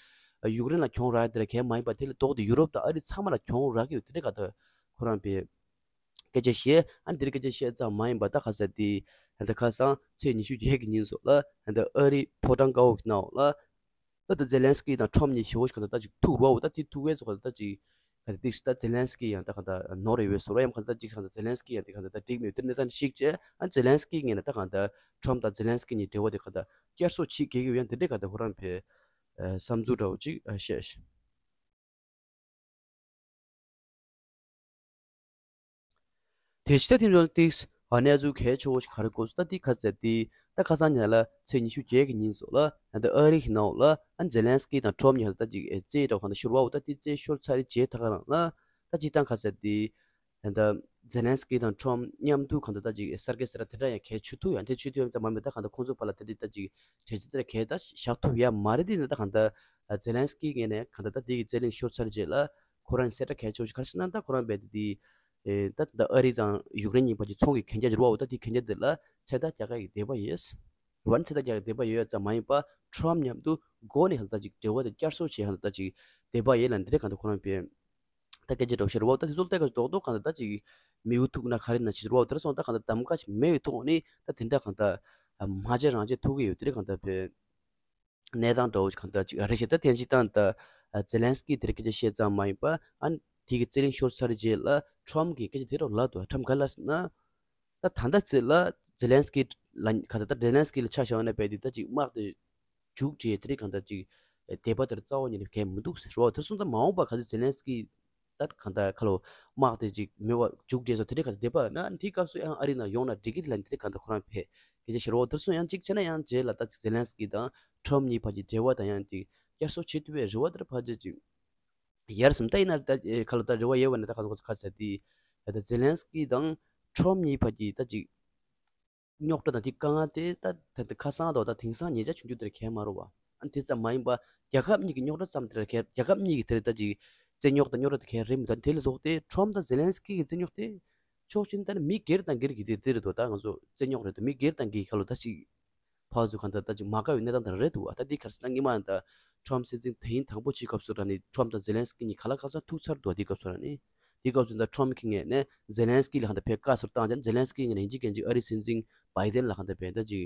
ཡུཀ་རེན་ལ་གྱོང་རག་དེ་ལ་གལ་མ་ཡིན་པ། དེ་ལས་ལྡོག་སྟེ་ཡུ་རོབ་དང་ཨ་རི་ཚང་མ་ལ་གྱོང་རག་གི་ཡོད། དེ་འདྲ་ག་ད་ཁོ་རང་པའི་སྐད་ཆ་བཤད། ཨ་ནི་དེར་སྐད་ཆ་བཤད་ཙམ་མ་ཡིན་པ་ད་ག་ཟེར་དེ་ད་ཁ་སང་ཚེས་ཉི་ཤུ་བརྒྱད་ཀྱི་ཉིན་སོགས་ལ་ད་ཨ་རི་ཕོ་བྲང་དཀར་པོ་གི་ནང་ལ་ད་ད་ཛེ་ལན་སི་ཀི་དང་ཁྲོམ་གཉིས་ཞེ་པོ་ཞིག་ག་ད་ད་ཅིག་ཐུག་རོ། ད་དེ་ཐུག་པའི་ཚོ་ག་ད་ད་ཅིག་ག་ད་ཏིག་ད་ཛེ་ལན་སི་ཀི་ཡང་ད་ག་ད་ནོར་རེ་བས་སོ་ར་ཡང་ག་ད་ཅིག་ག་ད་ཛེ་ལན་སི་ཀི་ཡང་དེ་ག་ད་ད་འགྲིག་མེད། དེ་ནས་ད་ཤིག་བྱས། ཨ་ཛེ་ལན་སི་ཀི་ངོས་ནས་ད་ག་ད་ཁྲོམ་དང་ཛེ་ལན་སི་ཀི་གཉིས་འབྲེལ་བ་དེ་ག་ད་བསྐྱར་གསོ་བྱེད་དགོས་ཀྱི་ཡོད། ཡང་དེ་འདྲའི་ག་ད་ཁོ་རང་པའི་བསམ་ཚུལ་འདྲ་བོ་ཅིག་བཤད། དེ་ཕྱི་ད་ཐེངས་ཡོང་ཏིག་ཨ་གནས་ཚུལ་གལ་ཆེ་བོ་ཞིག་ག་རེ་གོ་སོང་ད་དེ་ག་ཟེར་དེ། ད་ཁ་སང་ཉིན་ལ་ཚེས་ཉི་ཤུ་བརྒྱད་ཀྱི་ཉིན་སོགས་ལ་ད་ཨ་རི་གི་ནང་ལ་ཨ་ཛེ་ལན་སི་ཀི་དང་ཁྲོམ་གཉིས་ད་ཅིག་རྩེད་འགྲོ་གང་ད་ཤོར་བའོ། ད་དེ་རྩེད་ཤོར་ཚར་རྗེས་ད་ག་རང་ལ་ད་ཅིག་ད་ག་ཟེར་དེ། ད་ཛེ་ལན་སི་ཀི་དང་ཁྲོམ་མཉམ་དུ་གང་ད་ད་ཅིག་གསར་སྐལ་ཟེར་ད་དེ་འདྲ་ཡང་གལ་ཆེ་ཐུག་ཡང་དེ་ཆེ་ཐུག་ཡང་ཙམ་མ་མེད། ད་གང་ད་ཁོང་ཚོ་བར་ལ་དེ་འདྲ་ད་ཅིག་གྲོས་ཆོད་དེ་འདྲ་གལ་ད་བཞག་ཐུབ་ཡ་མ་རེད། དེ་ནི་ད་གང་ད་ཛེ་ལན་སི་ཀི་ངོས་ནས་གང་ད་ད་དེ་གི་རྩེད་གླེང་ཤོར་ཚར་རྗེས་ལ་ཁོ་རང་གསལ་བསྒྲགས་གལ་ཆེ་བོ་ཞིག་ག་རེ་ཟེར་ན། ད་ཁོ་རང་རྦད་དེ་དེ་ཨེ་ད་ད་ཨ་རི་དང་ཡུཀ་རེན་གཉིས་བར་གྱི་ཚོང་གི་གན་རྒྱ་ཅིག་རེད་བ། འོ་ད་དེ་གན་རྒྱ་དེ་ལ་ཚད་ལྟ་རྒྱག་ག་གི་འདོད་པ་ཡོད། རེད་བ། ཚད་ལྟ་རྒྱག་གི་འདོད་པ་ཡོད་ཙམ་མ་ཡིན་པ་ཁྲོམ་མཉམ་དུ་སྒོ་ནས་ཧ་ད་ཅིག་འབྲེལ་བ་དེ་བསྐྱར་གསོ་བྱེད་ཧ་ད་ཅིག་འདོད་པ་ཡོད་ལ། འདི་འདྲ་གང་ད་ཁོ་རང་པའི་ད་སྐད་ཆ་འདྲ་བོ་བཤད་རེད་བ། ད་དེ་ཚོ་ལྟ་ག་རྡོག་རྡོག་གང་ད་ད་ཅིག་མི་འུ་ཐུག་ན་ག་རེ་ན་ཅིག་རེད་བ། དེ་ར་སོང་ད་གང་ད་གདམ་ག་ཅིག་མེད་པའི་ཐོག་ནས་ད་དེ་འདྲ་གང་ད་མ་བྱས་རང་བྱས་ཐུག་གི་ཡོད། དེ་འདྲ་གང་ད་པའི་གནས་སྟངས་འདྲ་བོ་ཞིག་གང་ལྟར་ཅིག་རེད་ཤག་ད་དེ་ཅིག་ད་ད་ཛེ་ལན་སི་ཀི་དེར་སྐད་ཆ་བཤད་ཙམ་མ་ཡིན་པ། ཨ་ནི་དེ་གི་རྩེད་གླེང་ཤོར་ཚར་རྗེས་ལ་ཁྲོམ་གྱི་སྐད་ཆ་དེ་རུ་ལབ་འདུག་ཁྲོམ་ག་ལ་ཟེར་ན། ད་ད་ལྟ་ཚེ་ལ་ཛེ་ལན་སི་ཀི་ལ་ག་ད་ད་ཛེ་ལན་སི་ཀི་ལ་ཆ་བཞག་ན་པས་དེ་ད་ཅིག་དམག་དེ་མཇུག་སྒྲིལ་དེ་རིགས་གང་ད་ཅིག་དད་པ་དེར་རྩ་བ་ཉིད་ནས་གལ་མི་འདུག་ཟེར་བ། དེར་སོང་ད་མ་འོངས་པ་ག་ཚོད་ཛེ་ལན་སི་ཀི་ད་གང་ད་ཁ་ལོ་དམག་དེ་ཅིག་མེད་པ་མཇུག་སྒྲིལ་སོ་དེ་རིགས་གང་ད་དད་པ་ན་དེའི་སྐབས་སུ་ཡང་ཨ་རི་ནང་ཡོང་ན་འགྲིག་གི་དེ་ལ་དེ་རིགས་གང་ད་ཁོ་རང་ཕེ་སྐད་ཆ་བཤད་རོགས། དེར་སོང་ཡང་གཅིག་བྱས་ན་ཡང་རྗེས་ལ་ད་ཅིག་ཛེ་ལན་སི་ཀི་དང་ཁྲོམ་གཉིས་བར་གྱི་འབྲེལ་བ་དང་ཡང་ཅིག་བསྐྱར་གསོ་བྱེད་ཐུབ་པའི་རེ་བ་དེར་ཕར་ཅིག་ཅིག་ཡར་སོང་ད་ཡིན་ན་ད་ཁ་ལོ་ད་རེ་བ་ཡོད་པ་ན་ད་ག་ཚོད་ག་ཚོད་དེ་ད་ཛེ་ལན་སི་ཀི་དང་ཁྲོམ་གཉིས་བར་གྱི་ད་ཅིག་རྙོག་དྲ་དང་དེ་དཀའ་ངལ་དེ་ད་ད་ད་ཁ་སང་དང་ད་དེང་སང་ཉེ་ཆར་བྱུང་རྒྱུ་དེར་གལ་མ་རུང་བ། ཨ་ནི་དེ་ཙམ་མ་ཡིན་པ་རྒྱལ་ཁབ་གཉིས་ཀྱི་རྙོག་དྲ་ཙམ་དེར་གལ། རྒྱལ་ཁབ་གཉིས་ཀྱི་དེར་ད་ཅིག་རྩེད་རྙོག་དང་རྙོག་དྲ་དེ་གལ་རེད་མི་འདུག་དེ་ལས་ལྡོག་སྟེ་ཁྲོམ་དང་ཛེ་ལན་སི་ཀི་གི་རྩེད་རྙོག་དེ་ཕྱོགས་གཅིག་ནས་ད་ནི་མི་སྒེར་དང་སྒེར་གྱི་དེ་དེ་རེད་དོ། ད་ང་ཚོ་རྩེད་རྙོག་རེད་དོ། མི་སྒེར་དང་སྒེར་ཁ་ལོ་ད་ཅིག་ཕར་ཚུར་གང་ལྟར་ད་ཅིག་མ་དགའ་བའི་གནས་སྟངས་དེ་རེད་འདུག་ད་འདི་ག་རེ་ཟེར་ན་སྔོན་མ་ད་ཁྲོམ་སྲིད་འཛིན་དེ་ཡིན་དང་པོ་བྱེད་སྐབས་སུ་ར་ནི་ཁྲོམ་དང་ཛེ་ལན་སི་ཀི་གཉིས་ག་ལ་གང་འཚམ་ཐུག་ཚར་འདུག་དེ་སྐབས་སུ་ར་ནི་དེ་སྐབས་སུ་ད་ཁྲོམ་གྱི་ངོས་ནས་ཛེ་ལན་སི་ཀི་ལ་གང་ལྟར་ཕེ་བཀའ་ཟུར་བཏང་ཅན་ཛེ་ལན་སི་ཀི་ངོས་ནས་ཡིན་གཅིག་མིན་གཅིག་ཨ་རིའི་སྲིད་འཛིན་བྷའི་ཏན་ལ་གང་ལྟར་ཕེ་ད་ཅིག་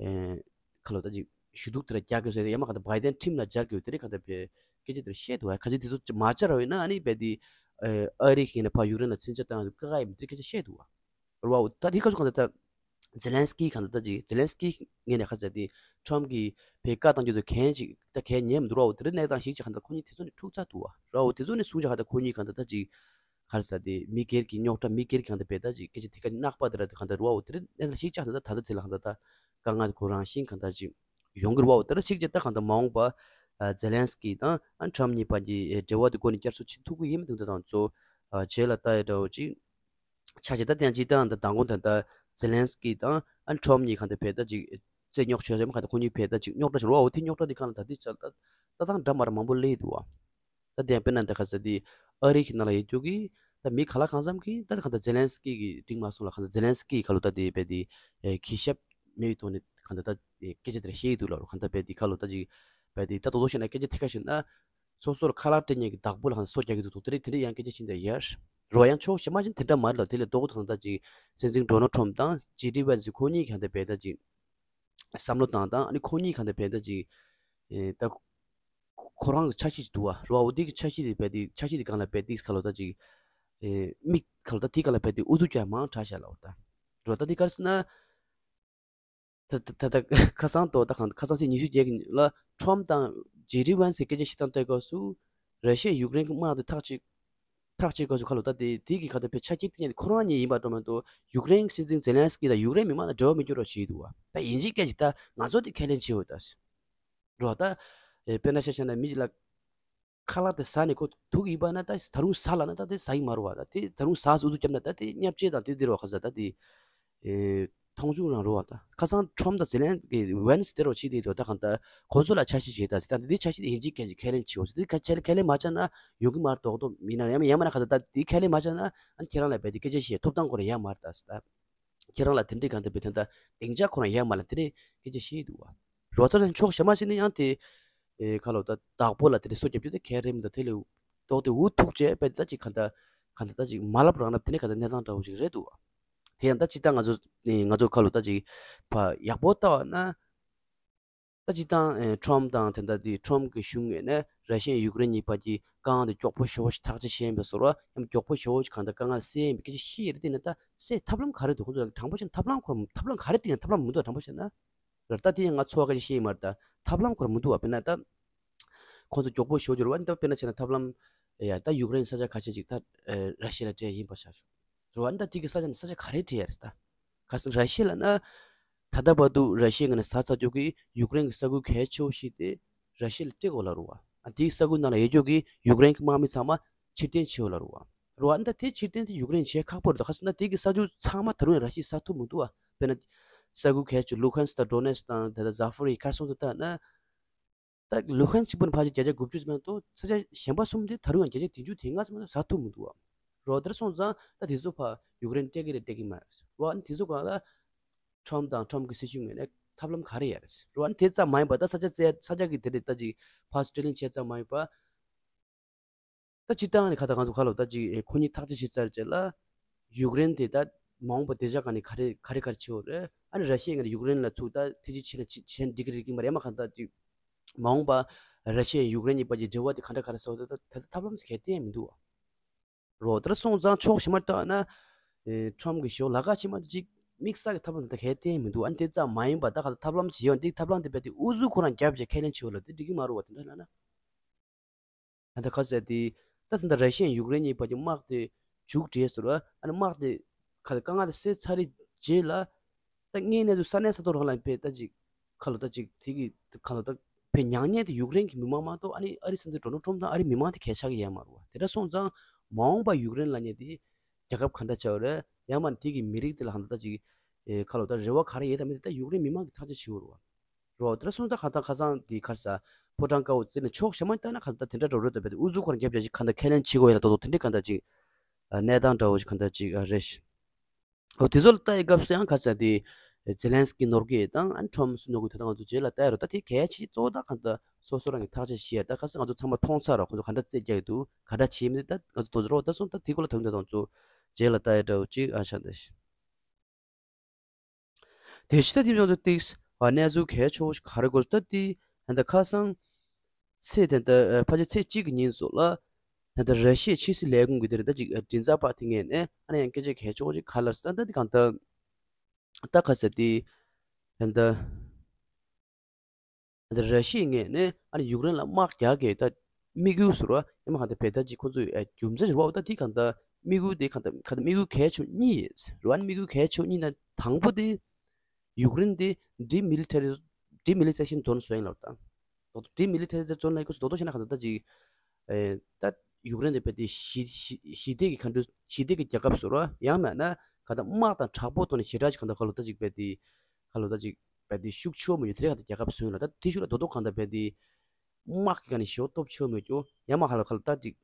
ཨེ་ཁ་ལོ་ད་ཅིག་ཞུ་གཏུག་དེ་ལ་རྒྱག་དགོས་ཟེར་ཡ་མ་གང་ལྟར་བྷའི་ཏན་ཁྲིམས་ལ་སྦྱར་དགོས་དེ་རེད། གང་ལྟར་ཕེ་སྐད་ཆ་དེ་ལ་བཤད་འདུག་བ། ག་ཚོད་དེ་ཚོ་མ་བྱ་ར་བས་ན་ཨ་ནི་ཕེ་དེ་ཨ་རི་གི་ངོས་ནས་ཕར་ཡུཀ་རེན་ལ་མཚོན་ཆ་བཏང་ཡ་དེ་དཀའ་ཁག་ཡིན་མི་དེ་སྐད་ཆ་བཤད་འདུག་བ། རེད་བ། ད་དེ་སྐབས་སུ་གང་ལྟར་ད་ཛེ་ལན་སི་ཀི་གང་ལྟར་ད་ཅིག་ཛེ་ལན་སི་ཀི་ངོས་ནས་ཁ་ཚ་དེ་ཁྲོམ་གྱི་ཕེ་བཀའ་བཏང་རྒྱུ་དེ་གན་ཅིག་ད་གན་ཉན་མི་འདུག་ར་བ། དེ་རིང་གནས་སྟངས་ཤིག་ཅིག་གང་ལྟར་ཁོ་གཉིས་དེ་ཚོ་ནས་འཁྲུག་ཚར་འདུག་བ། ར་བ། དེ་ཚོ་ནས་བཟུང་ཅིག་གང་ལྟར་ཁོ་གཉིས་གང་ལྟར་ད་ཅིག་ག་རེ་ཟེར་དེ་མི་སྒེར་གྱི་རྙོག་དྲ་མི་སྒེར་གྱི་གང་ལྟར་ཕེ་ད་ཅིག་སྐད་ཆ་དེ་ག་ནག་པ་དེ་ར་དེ་གང་ལྟར་ར་བ། དེ་རིང་གནས་སྟངས་ཤིག་ཅིག་གང་ལྟར་ད་ད་ལྟ་དེ་ལ་གང་ལྟར་ད་དཀའ་ངལ་དེ་ཁོ་རང་བཞིན་གང་ལྟར་ཅིག་ཡོང་གི་ར་བ། དེ་ར་ཤིག་ཅིག་ད་གང་ལྟར་མ་འོངས་པ་ཛེ་ལན་སི་ཀི་དང་ཁྲོམ་གཉིས་བར་གྱི་འབྲེལ་བ་དེ་སྒོ་ནས་བསྐྱར་གསོ་བྱེད་ཐུབ་ཀྱི་ཡིན་མིན་དེ་འདྲ་དང་ཚོ་རྗེས་ལ་ལྟ་ཡ་འདྲ་བོ་ཅིག་ཆ་བཞག་ད་ཐེངས་གཅིག་ད་འདི་མདང་དགོང་ད་ལྟ་ཛེ་ལན་སི་ཀི་དང་ཨ་ཁྲོམ་གཉིས་གང་ལྟར་ཕེ་ད་ཅིག་རྩེད་རྙོག་བྱས་ཙང་གང་ལྟར་ཁོ་གཉིས་ཕེ་ད་ཅིག་རྙོག་དྲ་བྱུང་ར་བ། དེ་རྙོག་དྲ་དེ་གང་ལ་ད་ལྟའི་ཆར་ད་ལྟ་སྟངས་འདྲ་མ་འདྲ་མང་པོ་སླེབས་འདུག་བ། ད་དེ་དཔེར་ན་ད་ག་ཟེར་དེ་ཨ་རི་གི་ནང་ལ་ཡོད་རྒྱུ་གི་ད་མི་ག་ལ་གང་འཚམ་གི་ད་གང་ལྟར་ཛེ་ལན་སི་ཀི་གི་འགྲིག་མ་སོང་ལ། གང་ལྟར་ཛེ་ལན་སི་ཀི་གི་ཁ་ལོ་ད་དེ་ཕེ་དེ་གུས་ཞབས་མེད་པའི་ཐོག་ནས་གང་ལྟར་ད་སྐད་ཆ་དེ་ར་བཤད་ཀྱི་འདུག་ལ། གང་ལྟར་ཕེ་དེ་ཁ་ལོ་ད་ཅིག་ཕེ་དེ་ད་དོ་དོ་བཤད་ན་སྐད་ཆ་ཐད་ཀར་བཤད་ན། སོ་སོར་ཁ་ལག་སྤྲད་མཁན་གྱི་བདག་པོ་ལ་ཧང་སོ་རྒྱག་གི་འདུག་དེ་རེད། དེ་འདྲ་ཡང་སྐད་ཆ་ཤིན་ཏུ་ཡར་རོ་ཡང་ཕྱོགས་གཞན་མ་གཞན་དེ་འདྲ་མ་རེད་ལ། དེ་ལས་ལྡོག་ཏུ་ད་ཅིག་སྲིད་འཛིན་ཌོ་ནལ་ཁྲོམ་དང་ཇེ་ཌི་ཝེན་སི་ཁོ་གཉིས་ཀྱང་དེ་བས་ད་ཅིག་བསམ་བློ་བཏང་དང་། ཨ་ནི་ཁོ་གཉིས་ཀྱང་དེ་བས་ད་ཅིག་ཨེ་ད་ཁོ་རང་གི་འཆར་གཞི་ཅིག་འདུག་བ། རོ་འོ་དེ་གི་འཆར་གཞི་དེ་བས་དེ་འཆར་གཞི་དེ་སྒང་ལ་བས་དེ་ཁ་ལོ་ད་ཅིག་ ཨེ་མི་ག་ལ་ད་དེ་ག་ལ་བས་དེ་ཨུ་ཚུགས་རྒྱག་མང་དྲགས་ཤག་ལབ་པ་ད། རོ་ད་དེ་ག་རེ་ཟེར་ན། ད་ད་ད་ཁ་སང་དོ་ད་གང་ཁ་སང་ཚེས་ཉི་ཤུ་བརྒྱད་ཀྱི་ལ་ཁྲོམ་དང་ཇེ་ཌི་ཝན་སི་སྐད་ཆ་བཤད་སྟངས་ལྟོས་སྐབས་སུ། ར་ཤི་ཡ་ཡུཀ་རེན་གྱི་དམག་དེ་ཐག་གཅོད་ཐག་གཅོད་སྐབས་སུ་ཁ་ལོ་ད་དེ་དེ་གི་ཁ་ད་བས་ཆ་རྐྱེན་དེ་ཉིད་ཁོ་རང་ཉིད་ཡིན་པ་འགྲོ་མ་གཏོགས་ཡུཀ་རེན་གྱི་སྲིད་འཛིན་ཛེ་ལན་སི་ཀི་དང་ཡུཀ་རེན་མི་མང་ལ་འབྲེལ་བ་མི་འགྱུར་རོགས་བྱེད་འདུག་བ། ད་ཡིན་གཅིག་སྐད་ཅིག་ད་ང་ཚོ་དེ་ཁས་ལེན་བྱེད་འོས་ད་ཟེར། རོ་ད་དཔེར་ན་ཆ་བཞག་ན་མི་ལ་ཁ་ལག་དེ་ཟ་ནས་ཁོ་དུག་ཡིན་པ་ན་ད་ད་རུང་ཟ་ལ་ན་ད་དེ་ཟ་ཡི་མ་རུང་བ། ད་དེ་ད་རུང་ཟ་ཟ་ཨུ་ཚུགས་བརྒྱབ་ན་ད་དེ་བརྙས་བཅོས་དང་དེ་དེ་རོ་ཁ་ཟ་ད་དེ་ཨེ་མཐོང་ཆུང་རང་རོ་བ། ད་ཁ་སང་ཁྲོམ་དང་ཛེ་ལན་གི་ཝན་སི་དེ་རོ་ཕྱི་དེ་དོ་ད་གང་ད་ཁོ་ཚོ་ལ་འཆར་གཞི་བྱེད་ད་ཟེར། ད་དེ་འཆར་གཞི་དེ་ཡིན་གཅིག་སྐད་ཅིག་ཁས་ལེན་བྱེད་འོ་ཟེར། དེ་ཁ་ཁས་ཁས་ལེན་མ་བྱས་ན་ཡོང་གི་མ་རེད་རྡོག་རྡོག་མིན་ན་ཡང་ཡང་མ་ན་ཁ་ད་ད་དེ་ཁས་ལེན་མ་བྱས་ན་ཨ་ནི་ཁྱེད་རང་ལ་བས་དེ་སྐད་ཆ་བཤད་ཐོབ་ཐང་ཁོ་ར་ཡང་མ་རེད་ད་ཟེར། ད། ཁྱེད་རང་ལ་དེ་འདྲའི་གང་ལྟར་བའི་དོན་དག་སྡིངས་ཆ་ཁོ་རང་ཡལ་མ་ལ་དེ་འདྲའི་སྐད་ཆ་བཤད་འདུག་བ། རོ་ཐར་ལན་ཕྱོགས་གཞན་མ་ཞིག་ནས་ཡང་དེ། ཨེ་ཁ་ལོ་ད་བདག་པོ་ལ་དེ་འདྲའི་སོ་རྒྱབ་རྒྱུ་དེ་གལ་རེད་མི་འདུག་དེ་ལས་ལྡོག་སྟེ་འུ་ཐུག་བྱས་པས་ད་ཅིག་གང་ལྟར་གང་ལྟར་ད་ཅིག་མ་ལབ་རང་ལབ་དེ་འདྲའི་གང་ལྟར་གནས་སྟངས་འདྲ་བོ་ཞིག་རེད་འདུག་བ། དེ་ཡང་ད་ཅིག་ད་ང་ཚོ་ང་ཚོ་ཁ་ལོ་ད་ཅིག་ཕ་ཡག་པོ་ལྟ་བ་ན། ད་ཅིག་དང་ཨེ་ཁྲོམ་དང་དེ་འདྲ་དེ་ཁྲོམ་གྱི་གཞུང་ངོས་ནས་ར་ཤི་ཡ་ཡུཀ་རེན་གཉིས་བར་གྱི་དཀའ་ངལ་དེ་མགྱོགས་པོ་ཞེ་པོ་ཞིག་ཐག་གཅོད་བྱས་ཡིན་པའི་བཟོ་འདྲ། ཡང་མགྱོགས་པོ་ཞེ་པོ་ཞིག་གང་ལྟར་དཀའ་ངལ་སེལ་ཡིན་པའི་སྐད་ཆ་བཤད་ཡོད་རེད། དེ་ནས་ད་སེལ་ཐབས་ལམ་ག་རེ་འདུག་ཁོང་ཚོ་ལ་དྲང་པོ་བཤད་ན་ཐབས་ལམ་ཁོ་རང་ཐབས་ལམ་ག་རེ་བཏིང་ན་ཐབས་ལམ་མི་འདུག་དྲང་པོ་བཤད་ན། རེད་ད་དེ་ཡང་ང་ཚོ་བ་སྐད་ཆ་བཤད་ཡིན་མ་རེད་ད། ཐབས་ལམ་ཁོ་རང་མི་འདུག་བ། དཔེར་ན་ད་ཁོང་ཚོ་མགྱོགས་པོ་ཞེ་པོ་འགྱུར་བ་ནི་ད་དཔེར་ན་བྱས་ན་ཐབས་ལམ་ཡ་ད་ཡུཀ་རེན་ས་ཆ་ཁ་ཤས་ཅིག་ད་ར་ཤི་ཡ་ལ་སྤྲད་ཡིན་པ་ཆགས་བྱུང་། རེད་བ། ད་དེ་གི་ས་ཆ་ནས་ས་ཆ་ག་རེ་སྤྲད་ཡ་རེད་ད། ག་ཟེར་ར་ཤི་ཡ་ལ་ན། ད་ལྟ་བར་དུ་ར་ཤི་ཡའི་ངོས་ནས་ཟ་ཚར་རྒྱུ་གི་ཡུཀ་རེན་གྱི་ས་ཁུལ་གལ་ཆེ་བོ་ཞིག་དེ་ར་ཤི་ཡ་ལ་སྤྲད་དགོས་ལབ་རེད་བ། ཨ་དེའི་ས་ཁུལ་ནང་ལ་ཡོད་རྒྱུ་གི་ཡུཀ་རེན་གྱི་དམག་མི་ཚང་མ་ཕྱིར་འཐེན་བྱེད་དགོས་ལབ་རེད་བ། རེད་བ། ད་དེ་ཕྱིར་འཐེན་དེ་ཡུཀ་རེན་བྱེད་ཁག་པོ་རེད། ད་ག་ཟེར་ན་དེ་གི་ས་ཆ་ཚང་མ་ད་རུང་ཡང་ར་ཤི་ཡས་ཟ་ཐུབ་མི་འདུག་བ། དཔེར་ན་ས་ཁུལ་གལ་ཆེ་ལུ་ཧན་སི་དང་ཌོ་ནེ་སི་དང་དེ་ད་ཛ་ཧྥོ་རི་ཁེར་སོང་དུ་ལྟ་ན། ད་ལུ་ཧན་སི་གཅིག་པུ་ནི་ཕལ་ཆེར་བརྒྱ་ཆ་དགུ་བཅུ་ཙམ་ཡང་ཏོ་ས་ཆ་གཞན་པ་གསུམ་དེ་ད་རུང་ཡང་བརྒྱ་ཆ་བདུན་ཅུ་དེ་ལྔ་ཙམ་ཡང་ཟ་ཐུབ་མི་འདུག་བ། རོ་དེར་སོང་ཙང་ད་དེ་ཚོ་ཕ་ཡུཀ་རེན་སྤྲད་ཀྱི་རེད་སྤྲད་ཀྱི་མ་རེད་བ། ཨ་ནི་དེ་ཚོ་གང་ལ་ཁྲོམ་དང་ཁྲོམ་གྱི་སྲིད་གཞུང་ངོས་ནས་ཐབས་ལམ་ག་རེ་ཡོད་རེད་རོ། ཨ་ནི་དེ་ཙམ་མ་ཡིན་པ་ད་ས་ཆ་བཙལ་ས་ཆ་གི་དེ་རེད་ད་ཅིག་ཕར་སི་ཊེ་ལིང་བྱས་ཙམ་མ་ཡིན་པ། ད་སྤྱིར་བཏང་ནས་ཁ་ད་ང་ཚོ་ཁ་ལོ་ད་ཅིག་ཨེ་ཁོ་གཉིས་ཐག་གཅོད་བྱས་ཚར་རྗེས་ལ་ཡུཀ་རེན་དེ་ད་མ་འོངས་པ་བདེ་འཇགས་སྒང་ནས་ག་རེ་ག་རེ་ག་རེ་བྱེད་འོ་རེད། ཨ་ནི་ར་ཤི་ཡའི་ངོས་ནས་ཡུཀ་རེན་ལ་ཚུར་ད་ཐེ་ཇུས་བྱས་ན་བྱས་བྱས་ན་འགྲིག་གི་རེད་ཀྱི་མ་རེད། ཡང་མ་གང་ད་ཅིག་མ་འོངས་པ་ར་ཤི་ཡ་ཡུཀ་རེན་གཉིས་བར་གྱི་འབྲེལ་བ་དེ་ག་འདྲ་ག་རེ་ཟེར་བ་ད་ད་ད་ཐབས་ལམ་ཟེར་གལ་གཏན་མི་འདུག་བ། རོ་དེར་སོང་ཙང་ཕྱོགས་གཞན་མ་ལྟ་ན་ཨེ་ཁྲོམ་གྱི་ཞོ་ལ་ཁ་ཆེ་མ་དེ་ཅིག་དམིགས་བསལ་གྱི་ཐབས་ལམ་དེ་ད་གལ་གཏན་མི་འདུག་ཨ་ནི་དེ་ཙམ་མ་ཡིན་པ་ད་ག་ད་ཐབས་ལམ་བྱེད་ཡོང་དེ་ཐབས་ལམ་དེ་རྦད་དེ་ཨུ་ཚུགས་ཁོ་རང་རྒྱབ་བྱས་ཁས་ལེན་བྱེད་འོ་ལ་དེ་འགྲིག་གི་མ་རེད་བ། དེ་འདྲ་ལབ་ན། ད་ལྟ་ཁ་ཟེར་ཏེ། ད་ད་ལྟ་ར་ཤི་ཡ་ཡུཀ་རེན་གཉིས་བར་གྱི་དམག་དེ་མཇུག་བསྒྲིལ་ཟེར་བ། ཨ་ནི་དམག་དེ་ཁ་དཀའ་ངལ་དེ་སེལ་ཚར་རེད་རྗེས་ལ། ད་དངོས་གནས་ཚུལ་ས་གནས་ས་ཐོག་རང་ལ་ཕེ་ད་ཅིག་ཁ་ལོ་ད་ཅིག་དེ་གི་ཁ་ལོ་ད་ཕེ་མྱངས་མཁན་དེ་ཡུཀ་རེན་གྱི་མི་མང་མ་གཏོགས་ཨ་ནི་ཨ་རི་སྲིད་འཛིན་ཌོ་ནལ་ཊམ་དང་ཨ་རི་མི་མང་དེ་གལ་ཆགས་ཀྱི་ཡོད་མ་རེད་བ། དེ་འདྲ་སོང་ཙང་མ་འོངས་པ་ཡུཀ་རེན་ལབ་མཁན་དེ་རྒྱལ་ཁབ་ག་འདྲ་ཆགས་རེད། ཡང་མ་དེ་གི་མི་རིགས་དེ་ལ་ཧ་ད་ད་ཅིག་ཁ་ལོ་ད་རེ་བ་ག་རེ་ཡོད་དམ་མེད་དེ་ད་ཡུཀ་རེན་མི་མང་གིས་ཐག་གཅོད་བྱེད་དགོས་རེད་བ། རོ་དེ་སོང་ཙང་ཁ་ཐང་ཁ་སང་དེ་ཁར་ས་ཕོ་བྲང་དཀར་པོ་བརྩིས་ནས་ཕྱོགས་གཞན་མ་ལྟ་ན་ཁ་ད་དེ་འདྲ་འདྲ་རོ་ད་བས་ཨུ་ཚུགས་ཁོ་རང་རྒྱབ་རྒྱག་ཅིག་ཁ་ད་ཁས་ལེན་བྱེད་དགོས་ཡ་ལ་ཏོག་ཏོག་དེ་འདྲའི་ཁ་ད་ཅིག་གནས་སྟངས་འདྲ་བོ་ཞིག་ཁ་ད་ཅིག་རེད། འོ་དེ་ཚོ་ལ་ལྟ་ཡི་སྐབས་སུ་ཡང་ཁ་ས་དེ་ཛེ་ལན་སི་ཀི་ནོར་གི་དང་ཨན་ཁྲོམ་སུ་ནོར་གི་དེ་དང་ང་ཚོ་རྗེས་ལ་ལྟ་ཡ་རོ། ད་དེ་གལ་ཆེ་གཙོ་བོ་ད་ཁ་ད་སོ་སོ་རང་གི་ཐག་གཅོད་བྱེད་ཡ། ད་ཁ་ས་ང་ཚོ་ཚང་མ་མཐོང་ཚར་རོ། ཁོ་ཚོ་ག་འདྲ་རྩེད་རྒྱག་གི་འདུག་ག་འདྲ་བྱེད་མི་འདུག་ད་ང་ཚོ་ཏོག་ཏོག་རོ། ད་སོང་ད་དེ་སྐོར་ལ་དོན་དག་ང་ཚོ་རྗེས་ལ་ལྟ་ཡ་འདྲ་བོ་ཅིག་ཨ་ཆགས་འདུག་དེ་ཕྱི་ད་དེ་ཡོང་དུ་ཏིགས་ཨ་གནས་ཚུལ་གལ་ཆེ་བོ་ཞིག་ག་རེ་དགོས་ད་དེ་ཧན་ད་ཁ་སང་ཚེས་དེ་ད་ཕལ་ཆེར་ཚེས་གཅིག་གི་ཉིན་སོགས་ལ་ཧན་ད་ར་ཤི་ཡའི་ཕྱི་སྲིད་ལས་ཁུངས་ཀྱི་དེ་རེད་ད་ཅིག་མགྲིན་ཚབ་པ་དེ་ངས་ནས་ཨ་ནི་ཡང་སྐད་ཆ་གལ་ཆེ་བོ་ཞིག་ག་ལར་ད་ད་དེ་གང་ད་ད་ཁ་ས་དེ་ཧན་ད། ད་ར་ཤི་ཡའི་ངོས་ནས་ཨ་ནི་ཡུཀ་རེན་ལ་དམག་རྒྱག་གི་ད་དམིགས་ཡུལ་ཟེར་བ་ཡང་མ་གང་ལྟར་བས་ད་ཅིག་ཁོ་ཚོའི་ཨ་རྒྱུ་མཚན་ཟེར་བ་འོ་ད་དེ་གང་ལྟར་དམིགས་ཡུལ་དེ་གང་ལྟར་གང་ལྟར་དམིགས་ཡུལ་གལ་ཆེ་གཉིས་ཡོད་ཟེར་བ། ཨ་ནི་དམིགས་ཡུལ་གལ་ཆེ་གཉིས་ནང་དང་པོ་དེ་ཡུཀ་རེན་དེ་ཌི་མི་ལི་ཊ་རི་ཌི་མི་ལི་ཊ་རི་ཛེ་ཤན་ཛོན་བཟོ་ཡིན་ལབ་ད། ཌི་མི་ལི་ཊ་རི་ཛེ་ཤན་ཛོན་ལ་ཡི་ཁོ་ཚོ་རྡོག་རྡོག་བཤད་ན་གང་ལྟར་ད་ཅིག་ཨེ་ད་ཡུཀ་རེན་དེ་བས་དེ་ཞི་ཞི་ཞི་བདེ་གི་ཁ་འགྲོ་ཞི་བདེ་གི་རྒྱལ་ཁབ་ཟེར་བ་ཡང་མིན་ན་གང་ལྟར་དམག་དང་དྲག་པོ་ཐོག་ནས་ཞེ་དྲག་ཅིག་གང་ལྟར་ཁ་ལོ་ད་ཅིག་བས་དེ་ཁ་ལོ་ད་ཅིག་བས་དེ་ཤུགས་ཆེ་བོ་མི་ཡོད་དེ་རེད། གང་ལྟར་རྒྱལ་ཁབ་སུ་ཡིན་ལ་ད་དེ་ཤུགས་ལ་རྡོག་རྡོག་གང་ལྟར་བས་དེ་དམག་གི་སྒང་ནས་ཞེ་པོ་སྟོབས་ཆེ་བོ་མི་འགྱོ། ཡང་མ་ཁ་ལོ་ཁ་ལོ་ད་ཅིག་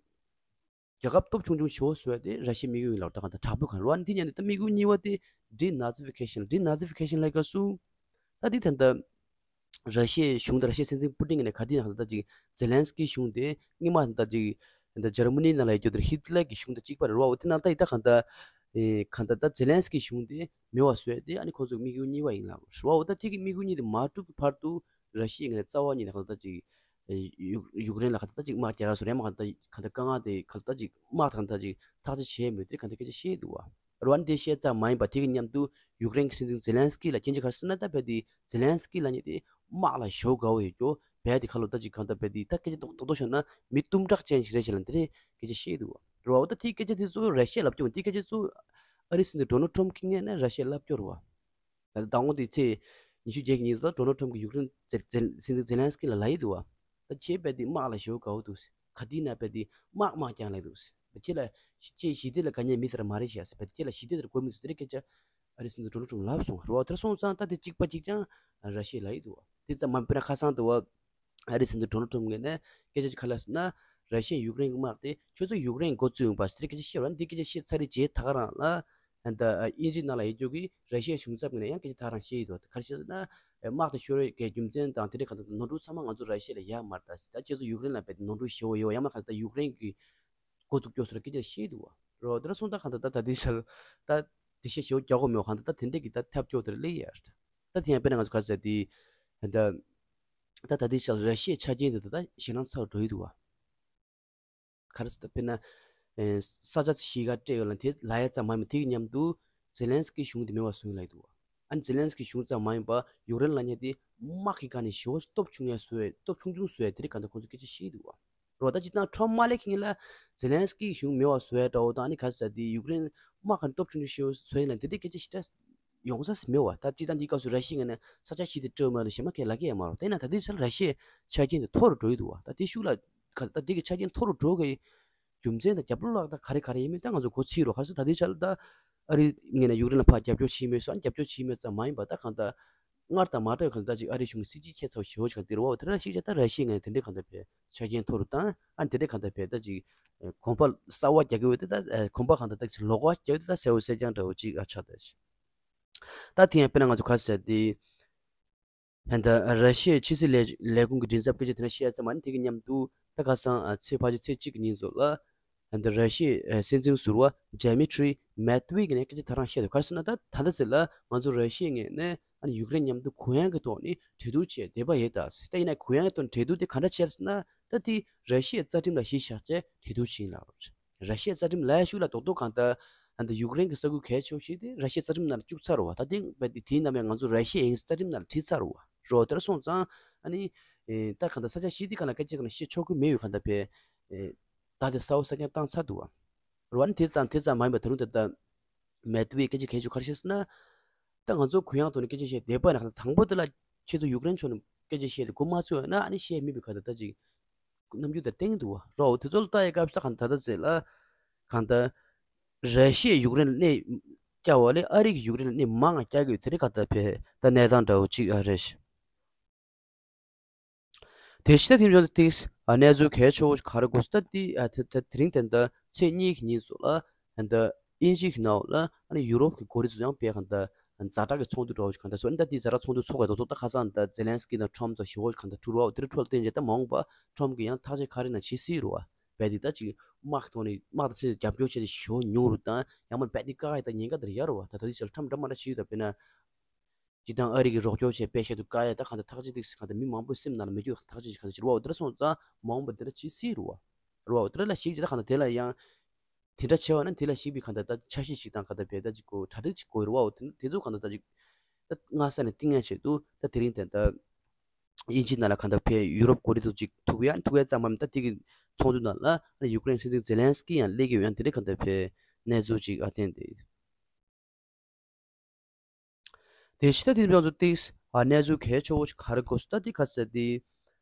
རྒྱལ་ཁབ་སྟོབས་ཆུང་ཆུང་ཞེ་པོ་བཟོས་ཏེ་ར་ཤི་ཡའི་དམིགས་ཡུལ་ཡིན་ལབ་ད་གང་ལྟར་དྲག་པོ་གང་རུ་བ་ནི་དེ་ཉན་ནས་ད་དམིགས་ཡུལ་གཉིས་པ་དེ་ཌི་ནཱ་ཛི་ཕི་ཀེ་ཤན། ཌི་ནཱ་ཛི་ཕི་ཀེ་ཤན་ལབ་སྐབས་སུ་ད་དེ་ད་ལྟ་ར་ཤི་ཡའི་གཞུང་དང་ར་ཤི་ཡའི་སྲིད་འཛིན་པུ་ཏིན་གྱིས་ནས་ག་དུས་ཡང་ད་ཅིག་ཛེ་ལན་སི་ཀི་གཞུང་དེ་སྔོན་མ་ད་ཅིག་ད་འཇར་མ་ནི་ནང་ལ་ཡོད་རྒྱུ་དེ་ཧི་ཏི་ལར་གྱི་གཞུང་དང་གཅིག་པ་རེད་བ། འོ་དེ་ནང་ད་ཡི་ད་གང་ལྟར་ཨེ་གང་ལྟར་ད་ཛེ་ལན་སི་ཀི་གཞུང་དེ་མེད་པ་བཟོས་ཏེ་ཨ་ནི་ཁོང་ཚོའི་དམིགས་ཡུལ་གཉིས་པ་ཡིན་ལབ་རེད་བ། འོ་ད་དེ་གི་དམིགས་ཡུལ་གཉིས་དེ་མ་གྲུབ་ཀྱི་བར་དུ་ར་ཤི་ཡའི་ངོས་ནས་རྩ་བ་ཉིད་ནས་གང་ལྟར་ད་ཅིག་ ཡུཀ་ཡུཀ་རེན་ལ་ག་ད་ཅིག་དམག་རྒྱག་ག་སོང་རེད་མ། ག་ད་ག་ད་དཀའ་ངལ་དེ་ག་ད་ཅིག་དམག་དང་ད་ཅིག་ཐག་གཅོད་བྱས་མེད་དེ་ག་ད་སྐད་ཆ་བཤད་འདུག་བ། རོ་ཨ་ནི་དེ་བཤད་ཙམ་མ་ཡིན་པ་དེ་གི་མཉམ་དུ་ཡུཀ་རེན་གྱི་སྲིད་འཛིན་ཛེ་ལན་སི་ཀི་ལ་སྐྱོན་ཆ་ག་རེ་ཟེར་ན། ད་བས་དེ་ཛེ་ལན་སི་ཀི་ལབ་མཁན་དེ་དམག་ལ་ཞེ་པོ་དགའ་བོ་ཡོད་ཀྱོ། བས་དེ་ཁ་ལོ་ད་ཅིག་གང་ལྟར་བས་དེ་ད་སྐད་ཆ་རྡོག་རྡོག་རྡོག་བཤད་ན་མི་གཏུམ་དྲག་ཅན་ཞིག་རེད་ཞེས་ལབ་འདི་རེད་སྐད་ཆ་བཤད་འདུག་བ། རོ་ཨ་ད་དེའི་སྐད་ཆ་དེ་ཚོ་ར་ཤི་ཡས་ལབ་ཀྱོ། དེའི་སྐད་ཆ་ཚོ་ཨ་རིའི་སྲིད་འཛིན་ཌོ་ནལ་ཊམ་གྱི་ངོས་ནས་ར་ཤི་ཡས་ལབ་ཀྱོ་རེད་བ། ད་ལྟ་ཟླ་ངོ་དེའི་ཚེས་ཉི་ཤུ་བརྒྱད་ཀྱི་ཉིན་ལ་ཌོ་ནལ་ཊམ་གྱིས་ཡུཀ་རེན་ཛེ་ཛེ་སྲིད་འཛིན་ཛེ་ལན་སི་ཀི་ལ་ལབ་ཡི་འདུག་བ། ད་ཁྱེད་བས་དེ་དམག་ལ་ཞེ་པོ་དགའ་བོ་འདུག་ག་དུས་ན་བས་དེ་དམག་དམག་རྐྱང་ལབ་འདུག་བས་ཁྱེད་ལ་ཁྱེད་ཞི་བདེ་ལ་དགའ་མཁན་མི་དེ་འདྲ་མ་རེད་ཤག་ཟེར། བས་ཁྱེད་ལ་ཞི་བདེ་དེ་འདྲ་དགོས་མི་འདུག་ཟེར་དེ་སྐད་ཆ་ཨ་རིའི་སྲིད་འཛིན་ཌོ་ནལ་ཊམ་ལབ་སོང་། རེད་བ། དེ་འདྲ་སོང་ཙང་ད་དེ་གཅིག་པ་གཅིག་རྐྱང་ར་ཤི་ཡས་ལབ་ཡི་འདུག་བ། དེ་ཙམ་མ་ཡིན་པ་ན་ཁ་སང་དུ་བ་ཨ་རིའི་སྲིད་འཛིན་ཌོ་ནལ་ཊམ་ངོས་ནས་སྐད་ཆ་ཅིག་ག་རེ་ལབ་ཟེར་ན། ར་ཤི་ཡས་ཡུཀ་རེན་གྱི་དམག་དེ་ཁྱོད་ཚོ་ཡུཀ་རེན་འགོ་བཙུགས་ཡོང་པ་ཟེར་སྐད་ཆ་བཤད་རོགས། འདི་སྐད་ཆ་བཤད་ཚར་རེད་རྗེས་ད་ག་རང་ལ་ད་དབྱིན་ཇི་ནང་ལ་ཡོད་རྒྱུ་གི་ར་ཤི་ཡའི་གཞུང་ཚབ་ངོས་ནས་ཡང་སྐད་ཆ་ད་ག་རང་བཤད་ཡོད་འདུག་ག་རེ་བཤད་ཟེར་ན། དམག་དེ་ཤོར་བའི་རྒྱུ་མཚན་དང་དེ་འདྲའི་གང་ལྟར་ནོར་འཁྲུལ་ཚང་མ་ང་ཚོ་ར་ཤི་ཡ་ལ་ཡ་མ་རེད། ད་ད་ཁྱེད་ཚོ་ཡུཀ་རེན་ལ་བས་ནོར་འཁྲུལ་ཞེ་པོ་ཡོད་པ་ཡང་མ་གང་ལྟར་ཡུཀ་རེན་གྱི་འགོ་བཙུགས་སྐྱོ་སོ་ར་སྐད་ཆ་བཤད་འདུག་བ། རོ་དེ་འདྲ་སོང་ད་གང་ལྟར་ད་ད་དེ་ཤལ་ད་དེ་ཤལ་ཞེ་པོ་རྒྱག་དགོས་མེད་པ་གང་ལྟར་ད་དེ་འདྲས་ཀྱི་ད་ཐབས་སྐྱོ་དེ་ར་ལེ་ཡ་རེད། ད་དེ་ཡང་དཔེར་ན་ང་ཚོ་ག་རེ་ཟེར་དེ་ད་ད་ད་དེ་ཤལ་ར་ཤི་ཡའི་ཆ་རྐྱེན་དེ་ད་ད་ཞེད་སྣང་ཚ་བོ་འགྲོ་ཡི་འདུག་བ། ག་རེ་ཟེར་ད་དཔེར་ན། ཨེ། ས་ཆ་གཞིས་ཀ་སྤྲད་ཡོད་ལ་དེ་ལ་ཡ་ཙམ་མ་ཡིན་པ་དེ་གི་མཉམ་དུ་ཛེ་ལན་སི་ཀི་གཞུང་དེ་མེད་པ་བཟོ་ཡིན་ལབ་འདུག་ཨ་ནི་ཛེ་ལན་སི་ཀི་གཞུང་ཙམ་མ་ཡིན་པ་ཡུཀ་རེན་ལབ་མཁན་དེ་དམག་གི་སྒང་ནས་ཞེ་པོ་སྟོབས་ཆུང་ཡ་བཟོ་ཡ་སྟོབས་ཆུང་ཆུང་བཟོ་ཡ་དེ་རིགས་གང་ལྟར་ཁོང་ཚོ་སྐད་ཆ་བཤད་འདུག་བ། རོ་ད་སྤྱིར་བཏང་ཊམ་མ་སླེབས་ཁེངས་ལ་ཛེ་ལན་སི་ཀི་གཞུང་མེད་པ་བཟོ་ཡ་འདྲ་བོ་དང་ཨ་ནི་ག་རེ་ཟེར་དེ་ཡུཀ་རེན་དམག་གི་སྟོབས་ཆུང་ཆུང་ཞེ་པོ་བཟོ་ཡིན་ལབ་དེ་འདྲའི་སྐད་ཆ་ཞེ་དྲག་ཡོང་ས་མེད་བ། ད་སྤྱིར་བཏང་འདིའི་སྐབས་སུ་ར་ཤི་ཡའི་ངོས་ནས་ས་ཆ་གཞི་དེ་སྤྲད་མ་འདུག་གཞན་མ་གས་ལབ་ཀྱི་ཡོད་མ་རེད། དེས་ན་ད་ལྟའི་ཆར་ར་ཤི་ཡའི་ཆ་རྐྱེན་དེ་མཐོ་རུ་འགྲོ་ཡི་འདུག་བ། ད་དེ་ཤུགས་ལ་ག་ད་དེ་གི་ཆ་རྐྱེན་མཐོ་རུ་འགྲོ་གི་རྒྱུ་མཚན་དང་རྒྱབ་ལོགས་ལ་ད་ག་རེ་ག་རེ་ཡིན་མིན་ད་ང་ཚོ་གོ་ཚིག་རོགས། ག་རེ་ཟེར་ད་ལྟའི་ཆར་ལ་ད་ཨ་རིའི་ངོས་ནས་ཡུཀ་རེན་ལ་ཕར་རྒྱབ་སྐྱོར་བྱས་མེད་སོང་། རྒྱབ་སྐྱོར་བྱས་མེད་ཙམ་མ་ཡིན་པ་ད་གང་ལྟར་སྔར་དང་མ་འདྲ་བའི་གང་ལྟར་ཅིག་ཨ་རིའི་གཞུང་གི་སྲིད་ཇུས་ཁྱད་མཚར་བ་ཞེ་པོ་ཅིག་གང་འདིར་བ། འོ་དེ་འདྲ་ཞིག་བྱས་ད་ར་ཤི་ཡའི་ངོས་ནས་དེ་འདྲའི་གང་ལྟར་བས་ཆ་རྐྱེན་མཐོ་རུ་བཏང་། ཨ་ནི་དེ་འདྲའི་གང་ལྟར་བས་ད་ཅིག་གོམ་པ་གསར་བ་རྒྱག་གི་འོས་དེ་ད་གོམ་པ་གང་ལྟར་ད་ཅིག་ལོག་པ་རྒྱག་འོས་དེ་ད་གསལ་པོ་གསལ་རྐྱང་འདྲ་བོ་ཅིག་ཨ་ཆགས་ད་ཅིག་ད་དེ་ཡང་དཔེར་ན་ང་ཚོ་ག་རེ་ཟེར་དེ། ད་ར་ཤི་ཡའི་ཕྱི་སྲིད་ལས་ལས་ཁུངས་ཀྱི་མགྲིན་ཚབ་སྐད་ཆ་དེ་འདྲ་བཤད་ཙམ་མ་ནི་དེ་གི་མཉམ་དུ་ད་ཁ་སང་ཨ་ཚེས་ཕལ་ཆེར་ཚེས་གཅིག་གི་ཉིན་ཚོ་ལ་ད་ར་ཤི་ཡའི་སྲིད་འཛིན་ཟུར་པ་ཌི་མི་ཊི་རི་མེད་ཝེ་གི་ནས་སྐད་ཆ་ད་རང་བཤད་འདུག་ག་རེ་ཟེར་ན་ད་ད་ལྟ་ཟེར་ལ་ང་ཚོ་ར་ཤི་ཡའི་ངོས་ནས་ཨ་ནི་ཡུཀ་རེན་མཉམ་དུ་གུ་ཡངས་ཀྱི་ཐོག་ནས་གྲོས་བསྡུར་བྱས་འདོད་པ་ཡོད་ད་ཟེར། ད་ཡིན་ན་གུ་ཡངས་ཀྱི་ཐོག་ནས་གྲོས་བསྡུར་དེ་ག་འདྲ་བྱས་ཟེར་ན་ད་དེ་ར་ཤི་ཡའི་རྩ་ཁྲིམས་ལ་གཞི་བཞག་བྱས་གྲོས་བསྡུར་བྱས་ཡིན་ལབ་རེད། ར་ཤི་ཡའི་རྩ་ཁྲིམས་ལ་ཡ་ཤུགས་ལ་རྡོག་རྡོག་གང་ལྟར་ཨ་ནི་ཡུཀ་རེན་གྱི་ས་ཁུལ་གལ་ཆེ་ཤོས་དེ་ར་ཤི་ཡའི་རྩ་ཁྲིམས་ནང་ལ་བཅུག་ཚར་བ། ད་ཐེངས་པ་དེ་དེའི་ནང་ནས་ང་ཚོ་ར་ཤི་ཡའི་རྩ་ཁྲིམས་ནང་ལ་བྲིས་ཚར་བ་རོ། དེར་སོང་ཙང་ཨ་ནི་ཨེ་ད་གང་ལྟར་ས་ཆ་གཞི་དེ་ག་ལ་སྐད་ཆ་ག་ལ་བཤད་ཆོག་གི་མེད་ཡོད་གང་ལྟར་བས་ཨེ་ད་དེ་གསལ་པོ་གསལ་རྐྱང་བཏང་ཚར་འདུག་བ་རོ། ཨ་ནི་དེ་ཙམ་དེ་ཙམ་མ་ཡིན་པ་ད་རུང་ད་ལྟ་མེད་ཝེ་སྐད་ཆ་གལ་ཆེ་ག་རེ་བཤད་ཟེར་ན། ད་ང་ཚོ་གུ་ཡངས་ཐོག་ནས་སྐད་ཆ་བཤད་བསྡད་པ་ན་གང་ལྟར་དང་པོ་དེ་ལ་ཁྱེད་ཚོ་ཡུཀ་རེན་ཕྱོགས་ནས་སྐད་ཆ་བཤད་དེ་མགོ་མ་ཚོས་ན་ཨ་ནི་བཤད་མི་བའི་ག་ད་ལྟ་ཅིག་རྣམ་འགྱུར་དེ་བསྟན་གྱི་འདུག་བ་རོ། དེ་ཚོ་ལ་ལྟ་ཡི་སྐབས་སུ་ད་གང་ད་ལྟ་ཟེར་ལ་གང་ལྟར་ར་ཤི་ཡས་ཡུཀ་རེན་ལ་གནོད་བསྐྱལ་བ་ལས་ཨ་རི་གིས་ཡུཀ་རེན་ལ་གནོད་མང་ང་བསྐྱལ་གྱི་ཡོད་དེ་རེད། ག་ད་བས་ད་གནས་སྟངས་འདྲ་བོ་ཅིག་ཨ་རེད། དེ་ཕྱི་ད་དེ་ཡོང་དུས་ཨ་གནས་ཚུལ་གལ་ཆེ་བོ་ག་རེ་དགོས་སུ་ད་དེ་ཨ་དེ་དེ་དེ་རིང་དེ་འདྲ་ཚེས་གཉིས་ཀྱི་ཉིན་སུ་ལ་ཨ་ད་དབྱིན་ཇི་གི་ནང་ལ་ཨ་ནི་ཡུ་རོབ་ཀྱི་འགོ་ཁྲིད་ཚོ་ཡང་དཔེ་གང་ལྟར་ཛ་དྲག་གི་ཚོགས་འདུ་འདྲ་བོ་ཞིག་གང་ལྟར་བཟོས། ཨ་ནི་ད་དེ་ཛ་དྲག་ཚོགས་འདུ་ཚོགས་པའི་རྡོག་རྡོག་ད་ཁ་སང་ད་ཛེ་ལན་སི་ཀི་དང་ཊམ་ཚོ་ཞེ་བོ་གང་ལྟར་ཐུག་རོགས་དེ་འཕྲོ་ལ་བརྟེན་བྱས་ད་མ་འོངས་པ་ཊམ་གྱིས་ཡང་ཐག་གཅོད་ག་རེ་ན་བྱེད་སྲིད་རོ་བ། རྦད་དེ་ད་ཅིག་དམག་ཐོག་ནས་དམག་དང་ཚད་རྒྱབ་སྐྱོར་བྱས་ཏེ་ཞེ་བོ་ཉུང་རུ་བཏང་ཡང་མ་རྦད་དེ་བཀག་ཡ་ད་ཉེན་ཁ་དེར་ཡོད་རོ་བ། ད་ད་དེ་ཆར་ཊམ་འདྲ་མ་འདྲ་བྱེད་ཡོད་ད་དཔེར་ན། སྤྱིར་བཏང་ཨ་རི་གི་རོགས་སྐྱོར་བྱས་པེ་ཤ་དུ་བཀག་ཡ་ད་གང་ལྟར་ཐག་གཅོད་དེ་གང་ལྟར་མི་མང་པོའི་སེམས་ནང་ལ་མི་སྐྱོ་ཐག་གཅོད་ཅིག་གང་ལྟར་བྱེད་རོགས་བ། འོ་དེ་འདྲ་སོང་ཙང་མ་འོངས་པ་འདི་འདྲ་བྱེད་སྲིད་རོགས་བ། རོགས་བ་འོ་དེ་འདྲ་ལ་ཞིག་ཅིག་ད་གང་ལྟར་དེ་ལ་ཡང་དེ་འདྲ་བྱས་པ་ན་དེ་ལ་ཞིག་པའི་གང་ལྟར་ད་འཆར་གཞི་ཞིག་དང་གང་ལྟར་བས་ད་ཅིག་གོ་གྲ་སྒྲིག་ཅིག་དགོས་རོགས་བ། འོ་དེ་དེ་ཚོ་གང་ལྟར་ད་ཅིག་ད་སྔ་ས་ནས་བཏིང་ཡ་ཆེད་དུ་ད་དེ་རིང་དེ་ད་དབྱིན་ཇི་ནང་ལ་གང་ལྟར་བས་ཡུ་རོབ་འགོ་ཁྲིད་ཚོ་ཅིག་ཐུག་ཡ་ཐུག་ཡ་ཙམ་མ་མིན་ད་དེ་གི་ཚོགས་འདུ་ནང་ལ་ཡུཀ་རེན་སྲིད་འཛིན་ཛེ་ལན་སི་ཀི་ཡང་སླེབས་ཀྱི་ཡོད་ཡང་དེ་འདྲ་གང་ལྟར་བས་གནས་ཚུལ་ཅིག་ཨ་བསྟན་ཏེ། དེ་ཕྱི་ད་དེ་ཚོ་ཏིས་ཨ་གནས་ཚུལ་གལ་ཆེ་བོ་ཞིག་ག་རེ་དགོས་སུ་ད་དེ་ག་ཟེར་དེ།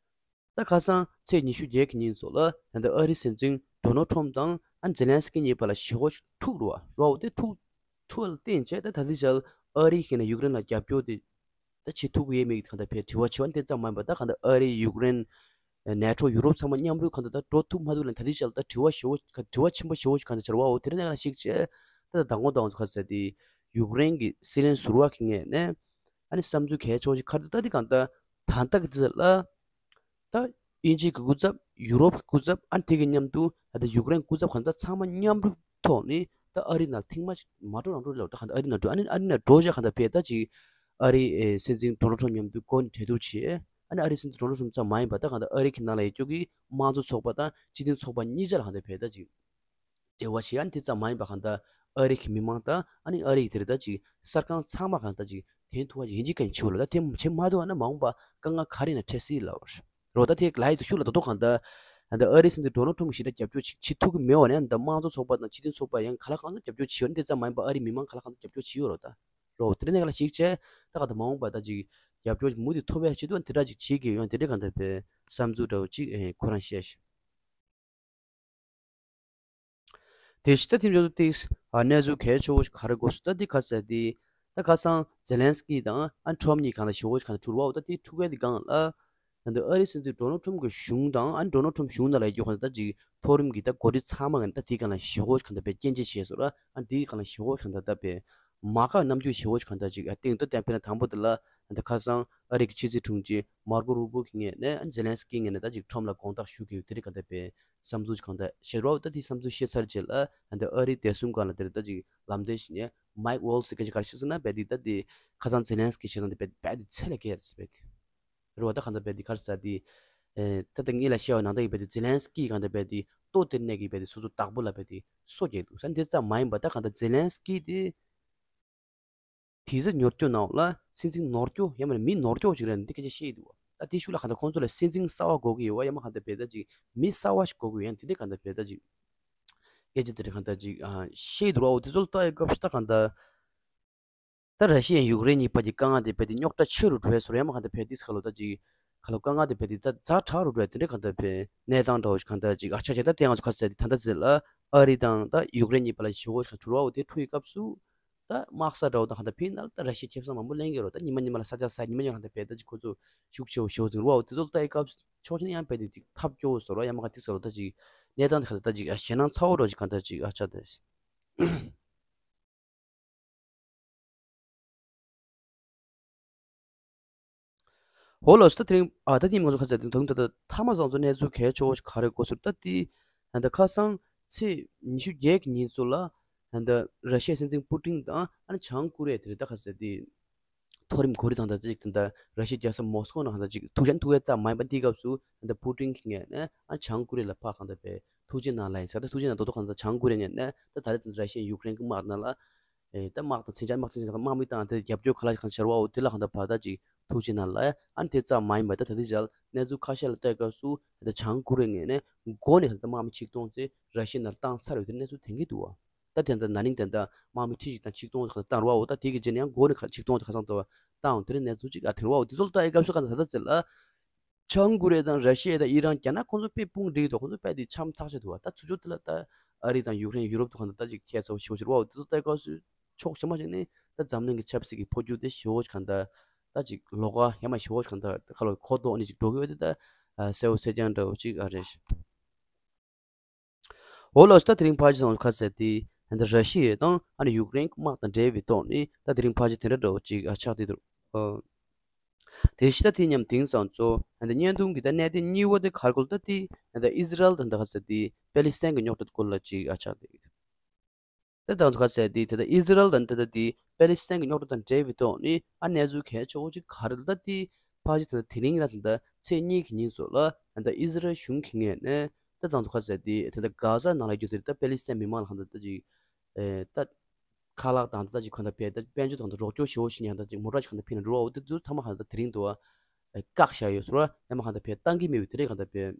ད་ཁ་སང་ཚེས་ཉི་ཤུ་བརྒྱད་ཀྱི་ཉིན་ཚོ་ལ་ད་ལྟ་ཨ་རིའི་སྲིད་འཛིན་ཌོ་ནལ་ཁྲོམ་དང་ཨ་ཛེ་ལན་སི་ཀི་གཉིས་བར་ལ་ཞི་བོ་ཞིག་འཁྲུག་རུ་བ་རོ་དེ་འཁྲུག་འཁྲུག་ལ་བརྟེན་བྱས་ད་ད་དེ་ཆར་ཨ་རི་ཞིག་ནས་ཡུཀ་རེན་ལ་རྒྱབ་སྐྱོར་དེ་ད་བྱེད་ཐུབ་ཀྱི་ཡོད་མེད་ཀྱི་གང་ལྟར་བས་དྲི་བ་བྱེད་པ་དེ་ཙམ་མ་ཡིན་པ་ད་གང་ལྟར་ཨ་རི་ཡུཀ་རེན་ནེ་ཊོ་ཡུ་རོབ་ཚང་མ་མཉམ་རུབ་གང་ལྟར་ད་འགྲོ་ཐུབ་མ་ཐུབ་ལ་ད་དེ་ཆར་ད་དྲི་བ་ཞི་བོ་དྲི་བ་ཆེན་པོ་ཞི་བོ་ཞིག་གང་ལྟར་ཆར་བའོ། དེ་རིང་ནས་ལ་ཞིག་བྱས་ད་ད་དང་པོ་དང་པོ་ག་ཟེར་དེ། ཡུཀ་རེན་གྱི་སྲིད་བློན་ཟུར་པ་གི་ངོས་ནས་ཨ་ནི་བསམ་ཚུལ་གལ་ཆེ་བ་ཞིག་ཁར་ད་ལྟ་འདི་གང་ལྟར་ད་ལྟ་གི་དུས་ལ་ད་དབྱིན་ཇི་གི་སྐུ་ཚབ་ཡུ་རོབ་ཀྱི་སྐུ་ཚབ་ཨ་ནི་དེ་གི་མཉམ་དུ་ད་ལྟ་ཡུཀ་རེན་སྐུ་ཚབ་གང་ལྟར་ཚང་མ་མཉམ་རུབ་ཐོག་ནས་ད་ཨ་རི་ནང་ཐེངས་མ་ཞིག་མ་འགྲོ་རང་འགྲོ་ལ་ད་གང་ལྟར་ཨ་རི་ནང་འགྲོ་ཨ་ནི་ཨ་རི་ནང་འགྲོ་བྱས་གང་ལྟར་བས་ད་ཅིག་ཨ་རི་སྲིད་འཛིན་ཌོ་ནལ་ཁྲོམ་མཉམ་དུ་སྒོ་ནས་གྲོས་བསྡུར་བྱས། ཨ་ནི་ཨ་རིའི་སྲིད་འཛིན་ཌོ་ནལ་ཊམ་ཙམ་མ་ཡིན་པ་ད་གང་ལྟར་ཨ་རི་གི་ནང་ལ་ཡོད་རྒྱུ་གི་དམངས་གཙོ་ཚོགས་པ་དང་སྤྱི་མཐུན་ཚོགས་པ་གཉིས་ཆ་ལ་གང་ལྟར་བས་ད་ཅིག་འབྲེལ་བ་བྱེད། ཨ་ནི་དེ་ཙམ་མ་ཡིན་པ་གང་ལྟར་ཨ་རི་གི་མི་མང་དང་ཨ་ནི་ཨ་རི་གི་དེ་རེད་ད་ཅིག་གསར་ཁང་ཚང་མ་གང་ལྟར་ཅིག་དེང་ཐུག་པ་ཡིན་གཅིག་གན་ཆེ་བ་ལ་ད་དེ་བྱེད་མ་ཐུབ་པ་ན་མ་འོངས་པ་དཀའ་ངལ་ག་རེ་ཡིན་ན་འཕྲད་སྲིད་ལ་བར། རོ་ད་དེ་ལ་ཡི་དུ་ཤུགས་ལ་ད་དུ་གང་ལྟར་ད་ལྟ་ཨ་རིའི་སྲིད་འཛིན་ཌོ་ནལ་ཊམ་གྱི་ཞེ་དྲག་རྒྱབ་སྐྱོར་ཅིག་བྱེད་ཐུབ་ཀྱི་མེད་པ་ནས་ད་དམངས་གཙོ་ཚོགས་པ་དང་སྤྱི་མཐུན་ཚོགས་པ་ཡང་ག་ལ་གང་འཚམ་རྒྱབ་སྐྱོར་བྱེད་ཡོད་ན་དེ་ཙམ་མ་ཡིན་པར་ཨ་རིའི་མི་མང་ག་ལ་གང་འཚམ་རྒྱབ་སྐྱོར་བྱེད་ཡོད་རོ་ད། རོ་དེ་འདྲ་གནས་ཀ་ལ་ཞིག་བྱས་ད་གང་ལྟར་མ་འོངས་པ་ད་ཅིག་རྒྱབ་སྐྱོར་མུ་མཐུད་ཐོབ་པའི་ཆེད་དུ་དེ་འདྲ་ཅིག་བྱེད་ཀྱི་ཡོད་ན་དེ་འདྲ་གང་ལྟར་བས་བསམ་ཚུལ་འདྲ་བོ་ཅིག་ཨེ་ཁོ་རང་བཤད་ཤག་དེ་ཕྱི་ད་ཐིམ་ཅོག་ཏུ་ཏིག་ཨ་གནས་ཚུལ་གལ་ཆེ་བོ་ཞིག་ག་རེ་དགོས་སུ་ད་འདི་ཁ་ཟེར་ཏེ། ད་ཁ་སང་ཛེ་ལན་སི་ཀི་དང་ཨ་ཊམ་གཉིས་གང་ལ་ཞེ་བོ་ཞིག་གང་ལ་འཁྲུག་པ་འོ་ད་དེ་འཁྲུག་པའི་དེ་སྒང་ལ། ད་འདི་ཨ་རིའི་སྲིད་འཛིན་ཌོ་ནལ་ཊམ་གྱི་གཞུང་དང་ཨ་ཌོ་ནལ་ཊམ་གཞུང་ནང་ལ་ཡོད་ཁོ་ད་ཅིག་མཐོ་རིམ་གྱི་ད་འགོ་ཁྲིད་ཚང་མ་གང་ད་དེ་གང་ལ་ཞེ་བོ་ཞིག་གང་ད་པའི་སྐྱོན་བརྗོད་བྱས་སོ་ར་ཨ་དེ་གང་ལ་ཞེ་བོ་ཞིག་གང་ད་ད་པའི་མ་དགའ་རྣམ་འགྱུར་ཞེ་བོ་ཞིག་གང་ད་ཅིག་ཨ་སྟེང་དུ་བསྟན་པའི་ན་དང་པོ་དེ་ལ་ད་ཁ་སང་ཨ་རི་གི་ཕྱི་སྲིད་དྲུང་ཆེ་མར་ཀོ་རུ་བྷོ་གི་ངོས་ནས་ཨ་ཛེ་ལན་སི་ཀི་ངོས་ནས་ད་ཅིག་ཊམ་ལ་དགོངས་དག་ཞུ་གི་ཡོད་དེ་རིགས་གང་ད་པའི་བསམ་ཚུལ་གང་ལྟར་བཤད་རོགས། ད་དེ་བསམ་ཚུལ་བཤད་ཚར་རྗེས་ལ་ད་ཨ་རིའི་བདེ་སྲུང་སྒང་ལ་དེར་ད་ཅིག་ལམ་སྟོན་ཞིག་ནས་མའིག་ཝོལ་ཟེར་མཁན་ཞིག་ག་རེ་བཤད་ཟེར་ན་རྦད་དེ་ད་དེ་ཁ་སང་ཛེ་ལན་སི་ཀི་བྱེད་སྟངས་དེ་རྦད་རྦད་དེ་ཚད་ལས་བརྒལ་རེད་ཟེར་རྦད་དེ་རེད་བ། ད་གང་ལྟར་རྦད་དེ་ག་རེ་ཟེར་དེ་ད་ལྟ་ངེད་ལ་བཤད་པ་ནང་ལྟར་ཡིན་རྦད་དེ་ཛེ་ལན་སི་ཀི་གང་ལྟར་རྦད་དེ་ལྟོ་སྟེར་ནས་ཀྱི་རྦད་དེ་སོ་སོ་བདག་པོ་ལ་རྦད་དེ་སོ་བརྒྱབ་འདུག་ཟེར། འདི་ཙམ་མ་ཡིན་པ་ད་གང་ལྟར་ཛེ་ལན་སི་ཀི་དེ། དེ་ཚོ་ཉོ་སྐྱོ་ནང་ལ་སྲིད་འཛིན་ནོར་སྐྱོ་ཡང་མིན་མི་ནོར་སྐྱོ་ཞིག་རེད་འདི་སྐད་ཆ་བཤད་ཡི་འདུག་བ། ད་དེ་ཤུགས་ལ་གང་ལྟར་ཁོང་ཚོ་ལ་སྲིད་འཛིན་གསར་བ་དགོས་ཀྱི་ཡོད་བ་ཡང་མ་གང་ལྟར་བེ་ད་ཅིག་མི་གསར་བ་ཞིག་དགོས་ཀྱི་ཡོད་ཡང་དེ་འདྲ་གང་ལྟར་བེ་ད་ཅིག་སྐད་ཆ་དེ་འདྲ་གང་ལྟར་ཅིག་བཤད་ཡི་འདུག་བ། འོ་དེ་ཚོ་ལ་ལྟ་ཡི་སྐབས་སུ་ད་གང་ལྟར་ད་ར་ཤི་ཡ་ཡུཀ་རེན་གཉིས་བར་གྱི་དཀའ་ངལ་དེ་བེ་དེ་རྙོག་དྲ་ཆེ་རུ་འགྲོ་ཡ་བཟོ་ར་ཡང་མ་གང་ལྟར་བེ་དེ་ཁ་ལོ་ད་ཅིག་ཁ་ལོ་དཀའ་ངལ་དེ་བེ་དེ་ད་ཛ་དྲག་རུ་འགྲོ་ཡ་དེ་འདྲ་གང་ལྟར་བེ་གནས་སྟངས་འདྲ་བོ་ཞིག་གང་ལྟར་ཅིག་ཨ་ཆ་ཆ་ད་དེ་ང་ཚོ་ག་ཚོད་ད་དེ་ད་ལྟ་ཟེར་ལ་ཨ་རི་དང་ད་ཡུཀ་རེན་གཉིས་བར་ལ་ཞི་བོ་ཞིག་གང་འགྲོ་བ་འོ་དེ་འཁྲུག་ཡི་སྐབས་སུ། ད་དམག་ས་འདྲ་བོ་དང་གང་ལྟར་ཕིན་ན་ལ་ད་ར་ཤི་ཡ་ཁེ་བཟང་མང་པོ་ལེན་གྱི་རོ། ད་ཉི་མ་ཉི་མ་ལ་ས་ཆ་ས་ཉི་མ་ཉི་མ་གང་ལྟར་བེ་ད་ཅིག་ཁོ་ཚོ་ཤུགས་ཆེ་བོ་ཞེ་བོ་ཅིག་རུ་བ་འོ་དེ་ཚོ་ལ་ལྟ་ཡི་སྐབས་ཕྱོགས་ཆེན་ཡང་བེ་དེ་ཅིག་ཐབས་སྐྱོ་བོ་བཟོ་རོ་ཡང་མ་ག་ཐིག་བཟོ་རོ་ད་ཅིག་གནས་སྟངས་དེ་གང་ལྟར་ད་ཅིག་ཞེད་སྣང་ཚ་བོ་འདྲ་ཅིག་གང་ལྟར་ཅིག་ཨ་ཆ་ད། ཧོ་ལོ་སི་ད་དེ་རིང་ཨ་ད་དེ་ང་ཚོ་ཁ་ཚ་དེ་དུང་ད་ད་ཐ་མ་བཟང་ཚོ་གནས་ཚུལ་གལ་ཆེ་བོ་ཞིག་ག་རེ་གོ་ཟེར་ད་དེ་ད་ཁ་སང་ཚེས་ཉི་ཤུ་བརྒྱད་ཀྱི་ཉིན་ཚོ་ལ་ད་ར་ཤི་ཡའི་སྲིད་འཛིན་པུ་ཏིན་དང་ཨ་ནི་བྱང་ཀོ་རི་ཡ་དེ་རེད་ད་ཁ་ཚ་དེ། མཐོ་རིམ་གོ་སྒྲིག་དང་ད་ཅིག་དེ་འདྲ་ར་ཤི་ཡའི་རྒྱལ་ས་མོ་སི་ཀོ་ནང་ད་ཅིག་ཐུག་འཕྲད་ཐུག་ཡས་ཙམ་མ་ཡིན་པ་འདིའི་སྐབས་སུ་ད་པུ་ཏིན་གྱི་ངོས་ནས་ཨ་བྱང་ཀོ་རི་ཡ་ལ་ཕར་གང་ལྟར་བས་ཐུགས་རྗེ་གནང་ལབ་ཡིན་ཟེར། ད་ཐུགས་རྗེ་གནང་རྡོག་རྡོག་གང་ལྟར་བྱང་ཀོ་རི་ཡ་ངོས་ནས་ད་ད་རེས་དེ་འདྲ་ར་ཤི་ཡ་ཡུཀ་རེན་གྱི་དམག་ནང་ལ་ཨེ་ད་དམག་དང་མཚོན་ཆ་དམག་མི་དང་དེ་རྒྱབ་སྐྱོར་ག་ལ་གང་བྱ་བ་འོ་དེ་ལ་གང་ལྟར་བར་ད་ཅིག་ཐུགས་རྗེ་གནང་ལབ་ཡ། ཨ་ནི་དེ་ཙམ་མ་ཡིན་པ་ད་ད་ལྟའི་ཆར་གནས་ཚུལ་ཁ་ཤས་ལ་ལྟོས་སྐབས་སུ་ད་བྱང་ཀོ་རི་ཡ་ངོས་ནས་མགོ་ནས་ད་དམག་མི་ཆིག་སྟོང་ཙམ་ར་ཤི་ཡ་ནང་བཏང་ཚར་ཡོད་དེ་གནས་ཚུལ་ཐོན་གྱི་འདུག་བ། ད་དེ་འདྲ་ན་ནིང་དེ་འདྲ་དམག་མི་ཁྲི་གཅིག་དང་ཆིག་སྟོང་ཙམ་བཏང་རུ་བ་འོ་ད་དེ་གི་རྗེས་ནས་ཡང་མགོ་ནས་ཁ་ཆིག་སྟོང་ཙམ་ཁ་སང་དུ་བཏང་དེ་རིང་གནས་ཚུལ་གཅིག་ཨ་དེ་རུ་བ་འོ་དེ་ཚོ་ལ་ལྟ་ཡི་སྐབས་སུ་ག་ད་ད་ཚེ་ལ་བྱང་ཀོ་རི་ཡ་དང་ར་ཤི་ཡ་དང་ཨི་རན་རྒྱ་ནག་ཁོང་ཚོ་དཔེ་དཔུང་སྒྲིག་འདུག་ཁོང་ཚོ་དཔེ་དེ་འཆམ་ཐག་ཆོད་འདུག་བ། ད་ཚུར་ཕྱོགས་དེ་ལ་ད་ཨ་རི་དང་ཡུཀ་རེན་ཡུ་རོབ་དུ་ག་ད་ད་ཅིག་ཁྱད་མཚར་ཞེ་པོ་ཞིག་རུ་བ་འོ་དེ་ཚོ་ལྟ་ཡི་སྐབས་སུ་ཕྱོགས་གཞན་པ་ཞིག་ནས་ད་འཛམ་གླིང་གི་ཆབ་སྲིད་ཀྱི་འཕོ་འགྱུར་དེ་ཞེ་པོ་ཞིག་ག་ད་ད་ཅིག་ལོགས་ཀ་ཡ་མ་ཞེ་པོ་ཞིག་ག་ད་ཁ་ལོ་གོ་ལྡོག་ནས་ཅིག་འགྲོ་གི་ཡོད་དེ་ད་གསལ་བོ་གསལ་རྐྱང་འདྲ་བོ་ཅིག་ཨ་རེད། འོ་ལགས་སོ། ད་དེ་རིང་ཕལ་ཆེར་སོང་ཁ་གསལ་ཏེ་ད་ར་ཤི་ཡ་དང་ཨ་ནི་ཡུཀ་རེན་དམག་དང་འབྲེལ་བའི་ཐོག་ནས་ད་དེ་རིང་ཕལ་ཆེར་དེ་འདྲ་འདྲ་བོ་ཅིག་ཨ་ཆགས་བསྡད་འདུག་ཨ་དེ་ཕྱི་ད་དེ་མཉམ་དེང་སང་ཚོ་ད་བརྙན་ཐུང་གི་ད་གནད་དོན་གཉིས་པ་དེ་ག་རེ་སྐོར་ད་དེ་ད་ཨི་ཟི་རལ་དང་ད་ཁ་གསལ་ཏེ་པེ་ལི་སི་ཐན་གྱི་རྙོག་དྲ་སྐོར་ལ་ཅིག་ཨ་ཆགས་བསྡད་ཡོད། ད་དང་ཚོ་ཁ་གསལ་ཏེ་ད་ལྟ་ཨི་ཟི་རལ་དང་ད་ལྟ་དེ་པེ་ལི་སི་ཐན་གྱི་རྙོག་དྲ་དང་འབྲེལ་བའི་ཐོག་ནས་ཨ་གནས་ཚུལ་གལ་ཆེ་བོ་ཅིག་ག་རེ་ད་ལྟ་དེ་ཕལ་ཆེར་ད་ལྟ་དེ་རིང་ར་ད་ལྟ་ཚེས་གཉིས་ཀྱི་ཉིན་ཚོ་ལ་ད་ལྟ་ཨི་ཟི་རལ་གཞུང་གི་ངོས་ནས་ད་དང་ཚོ་ཁ་གསལ་ཏེ་ད་ལྟ་གྷ་ཟ་ནང་ལ་རྒྱུ་དེ་ད་པེ་ལི་སི་ཐན་མི་མང་ལ་གང་ལྟར་ད་ཅིག་ཨེ་ད་ཁ་ལག་དང་ད་ལྟ་ཅིག་གང་ལྟར་བས་ད་དཔལ་འབྱོར་དང་ད་རོགས་སྐྱོར་ཞེ་པོ་ཞིག་ནས་གང་ལྟར་ཅིག་མོ་ཊ་ཞིག་གང་ལྟར་ཕུལ་ནས་འགྲོ་བ་འོ་དེ་ཚོ་ཚང་མ་གང་ལྟར་དེ་རིང་དུ་བཀག་བཞག་ཡོད་ཟེར་བ་ཡང་མ་གང་ལྟར་བས་བཏང་གི་མེད་པའི་དེ་འདྲའི་གང་ལྟར་བས།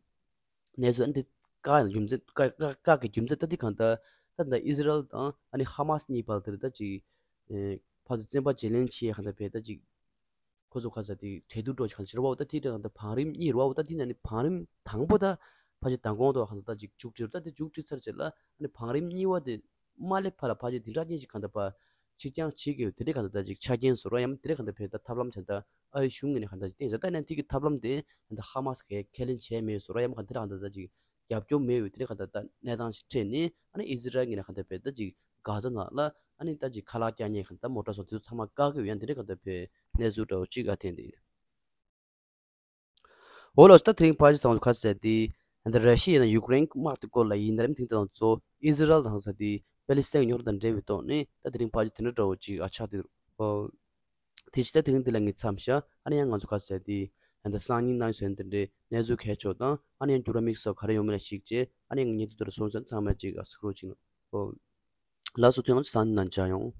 གནས་ཚུལ་ཨ་ནི་དེ་བཀག་ཡང་རྒྱུ་མཚན་བཀག་བཀག་བཀག་གི་རྒྱུ་མཚན་ད་འདི་གང་ལྟར་ད་ལྟ་ཨི་ཟི་རལ་དང་ཨ་ནི་ཧ་མ་སི་གཉིས་བར་དེར་ད་ཅིག་ཨེ་ཕར་ཚུར་བཙན་པ་བརྗེ་ལེན་བྱེད་གང་ལྟར་བས་ད་ཅིག་ཁོ་ཚོ་ག་ཚ་དེ་གྲོས་བསྡུར་འགྲོ་གང་ཅི་རེད་བ། ད་དེ་ད་གང་ལྟར་བང་རིམ་གཉིས་རེད་བ། ད་དེ་ནས་ནི་བང་རིམ་དང་པོ་ད་ཕལ་ཆེར་མདང་དགོང་དུ་གང་ལྟར་ད་ཅིག་མཇུག་སྒྲིལ། ད་དེ་མཇུག་སྒྲིལ་ཚར་རྗེས་ལ་ཨ་ནི་བང་རིམ་གཉིས་པ་དེ་མ་སླེབས་བར་ལ་ཕལ་ཆེར་འདི་འདྲ་ཅན་ཞིག་གང་ལྟར་ཕར་ཕྱིར་འགྱངས་བྱེད་དགོས་དེ་འདྲའི་གང་ལྟར་ད་ཅིག་ཆ་རྐྱེན་བཟོ་རོགས་ཡང་དེ་འདྲའི་གང་ལྟར་བས་ད་ཐབས་ལམ་དེ་ད་ཨ་རི་གཞུང་ངོས་ནས་གང་ལྟར་ཅིག་བསྟན་ཟེར། ད་ནས་དེ་གི་ཐབས་ལམ་དེ་ད་ཧ་མ་སི་གིས་ཁས་ལེན་བྱས་མེད་བཟོ་རོགས་ཡང་གང་དེ་འདྲ་གང་ལྟར་ད་ཅིག་རྒྱབ་སྐྱོར་མེད་པའི་དེ་འདྲའི་གང་ལྟར་ད་གནས་སྟངས་ཤིག་འཕྲད་ནས་ཨ་ནི་ཨི་ཟི་རལ་ངོས་ནས་གང་ལྟར་བས་ད་ཅིག་གྷ་ཟ་ནང་ལ་ཨ་ནི་ད་ཅིག་ཁ་ལག་བཀྱག་ཉེན་གང་ལྟར་མོ་ཊ་སོགས་དེ་ཚོ་ཚང་མ་བཀག་གི་ཡོད་ཡང་དེ་འདྲའི་གང་ལྟར་བས་གནས་ཚུལ་འདྲ་བོ་ཅིག་ཨ་ཐེན་དེ། འོ་ལགས་སོ། ད་དེ་རིང་ཕལ་ཆེར་ཚང་མ་ཁ་གསལ་ཏེ་ད་ར་ཤི་ཡ་དང་ཡུཀ་རེན་དམག་དེ་སྐོར་ལ་ཡིན། ད་རིང་ཐེངས་དེ་དང་གཙོ་ཨི་ཟི་རལ་དང་ས་དེ་པེ་ལི་སི་ཐན་གྱི་རྙོག་དྲ་དང་འབྲེལ་བའི་ཐོག་ནས་ད་དེ་རིང་ཕལ་ཆེར་དེ་འདྲ་འདྲ་བོ་ཅིག་ཨ་ཆགས་དེ་རུ། ཨོ། དེ་ཕྱི་ད་དེ་རིང་འདི་ལ་ངས་མཚམས་བཞག་ཨ་ནི་ཡང་ང་ཚོ་ཁ་གསལ་ཏེ་ ཨ་ནི་སང་ཉིན་གནང་ཟེར་དེ་འདྲའི་གནས་ཚུལ་གལ་ཆེ་བ་དང་ཨ་ནི་ཡང་འགྱུར་བ་དམིགས་བསལ་ག་རེ་ཡོང་མིན་ལ་གཞིགས་བྱས་ཨ་ནི་ཡང་ངེད་དུ་དུ་རུ་སོང་ཙང་ཚང་མ་ཅིག་ཨ་སི་ཁྲོ་ཅིག་ནོ། ལགས་སོ། ཐུན་ང་ཚོ་སང་ཉིན་ནང་མཇལ་ཡོང་།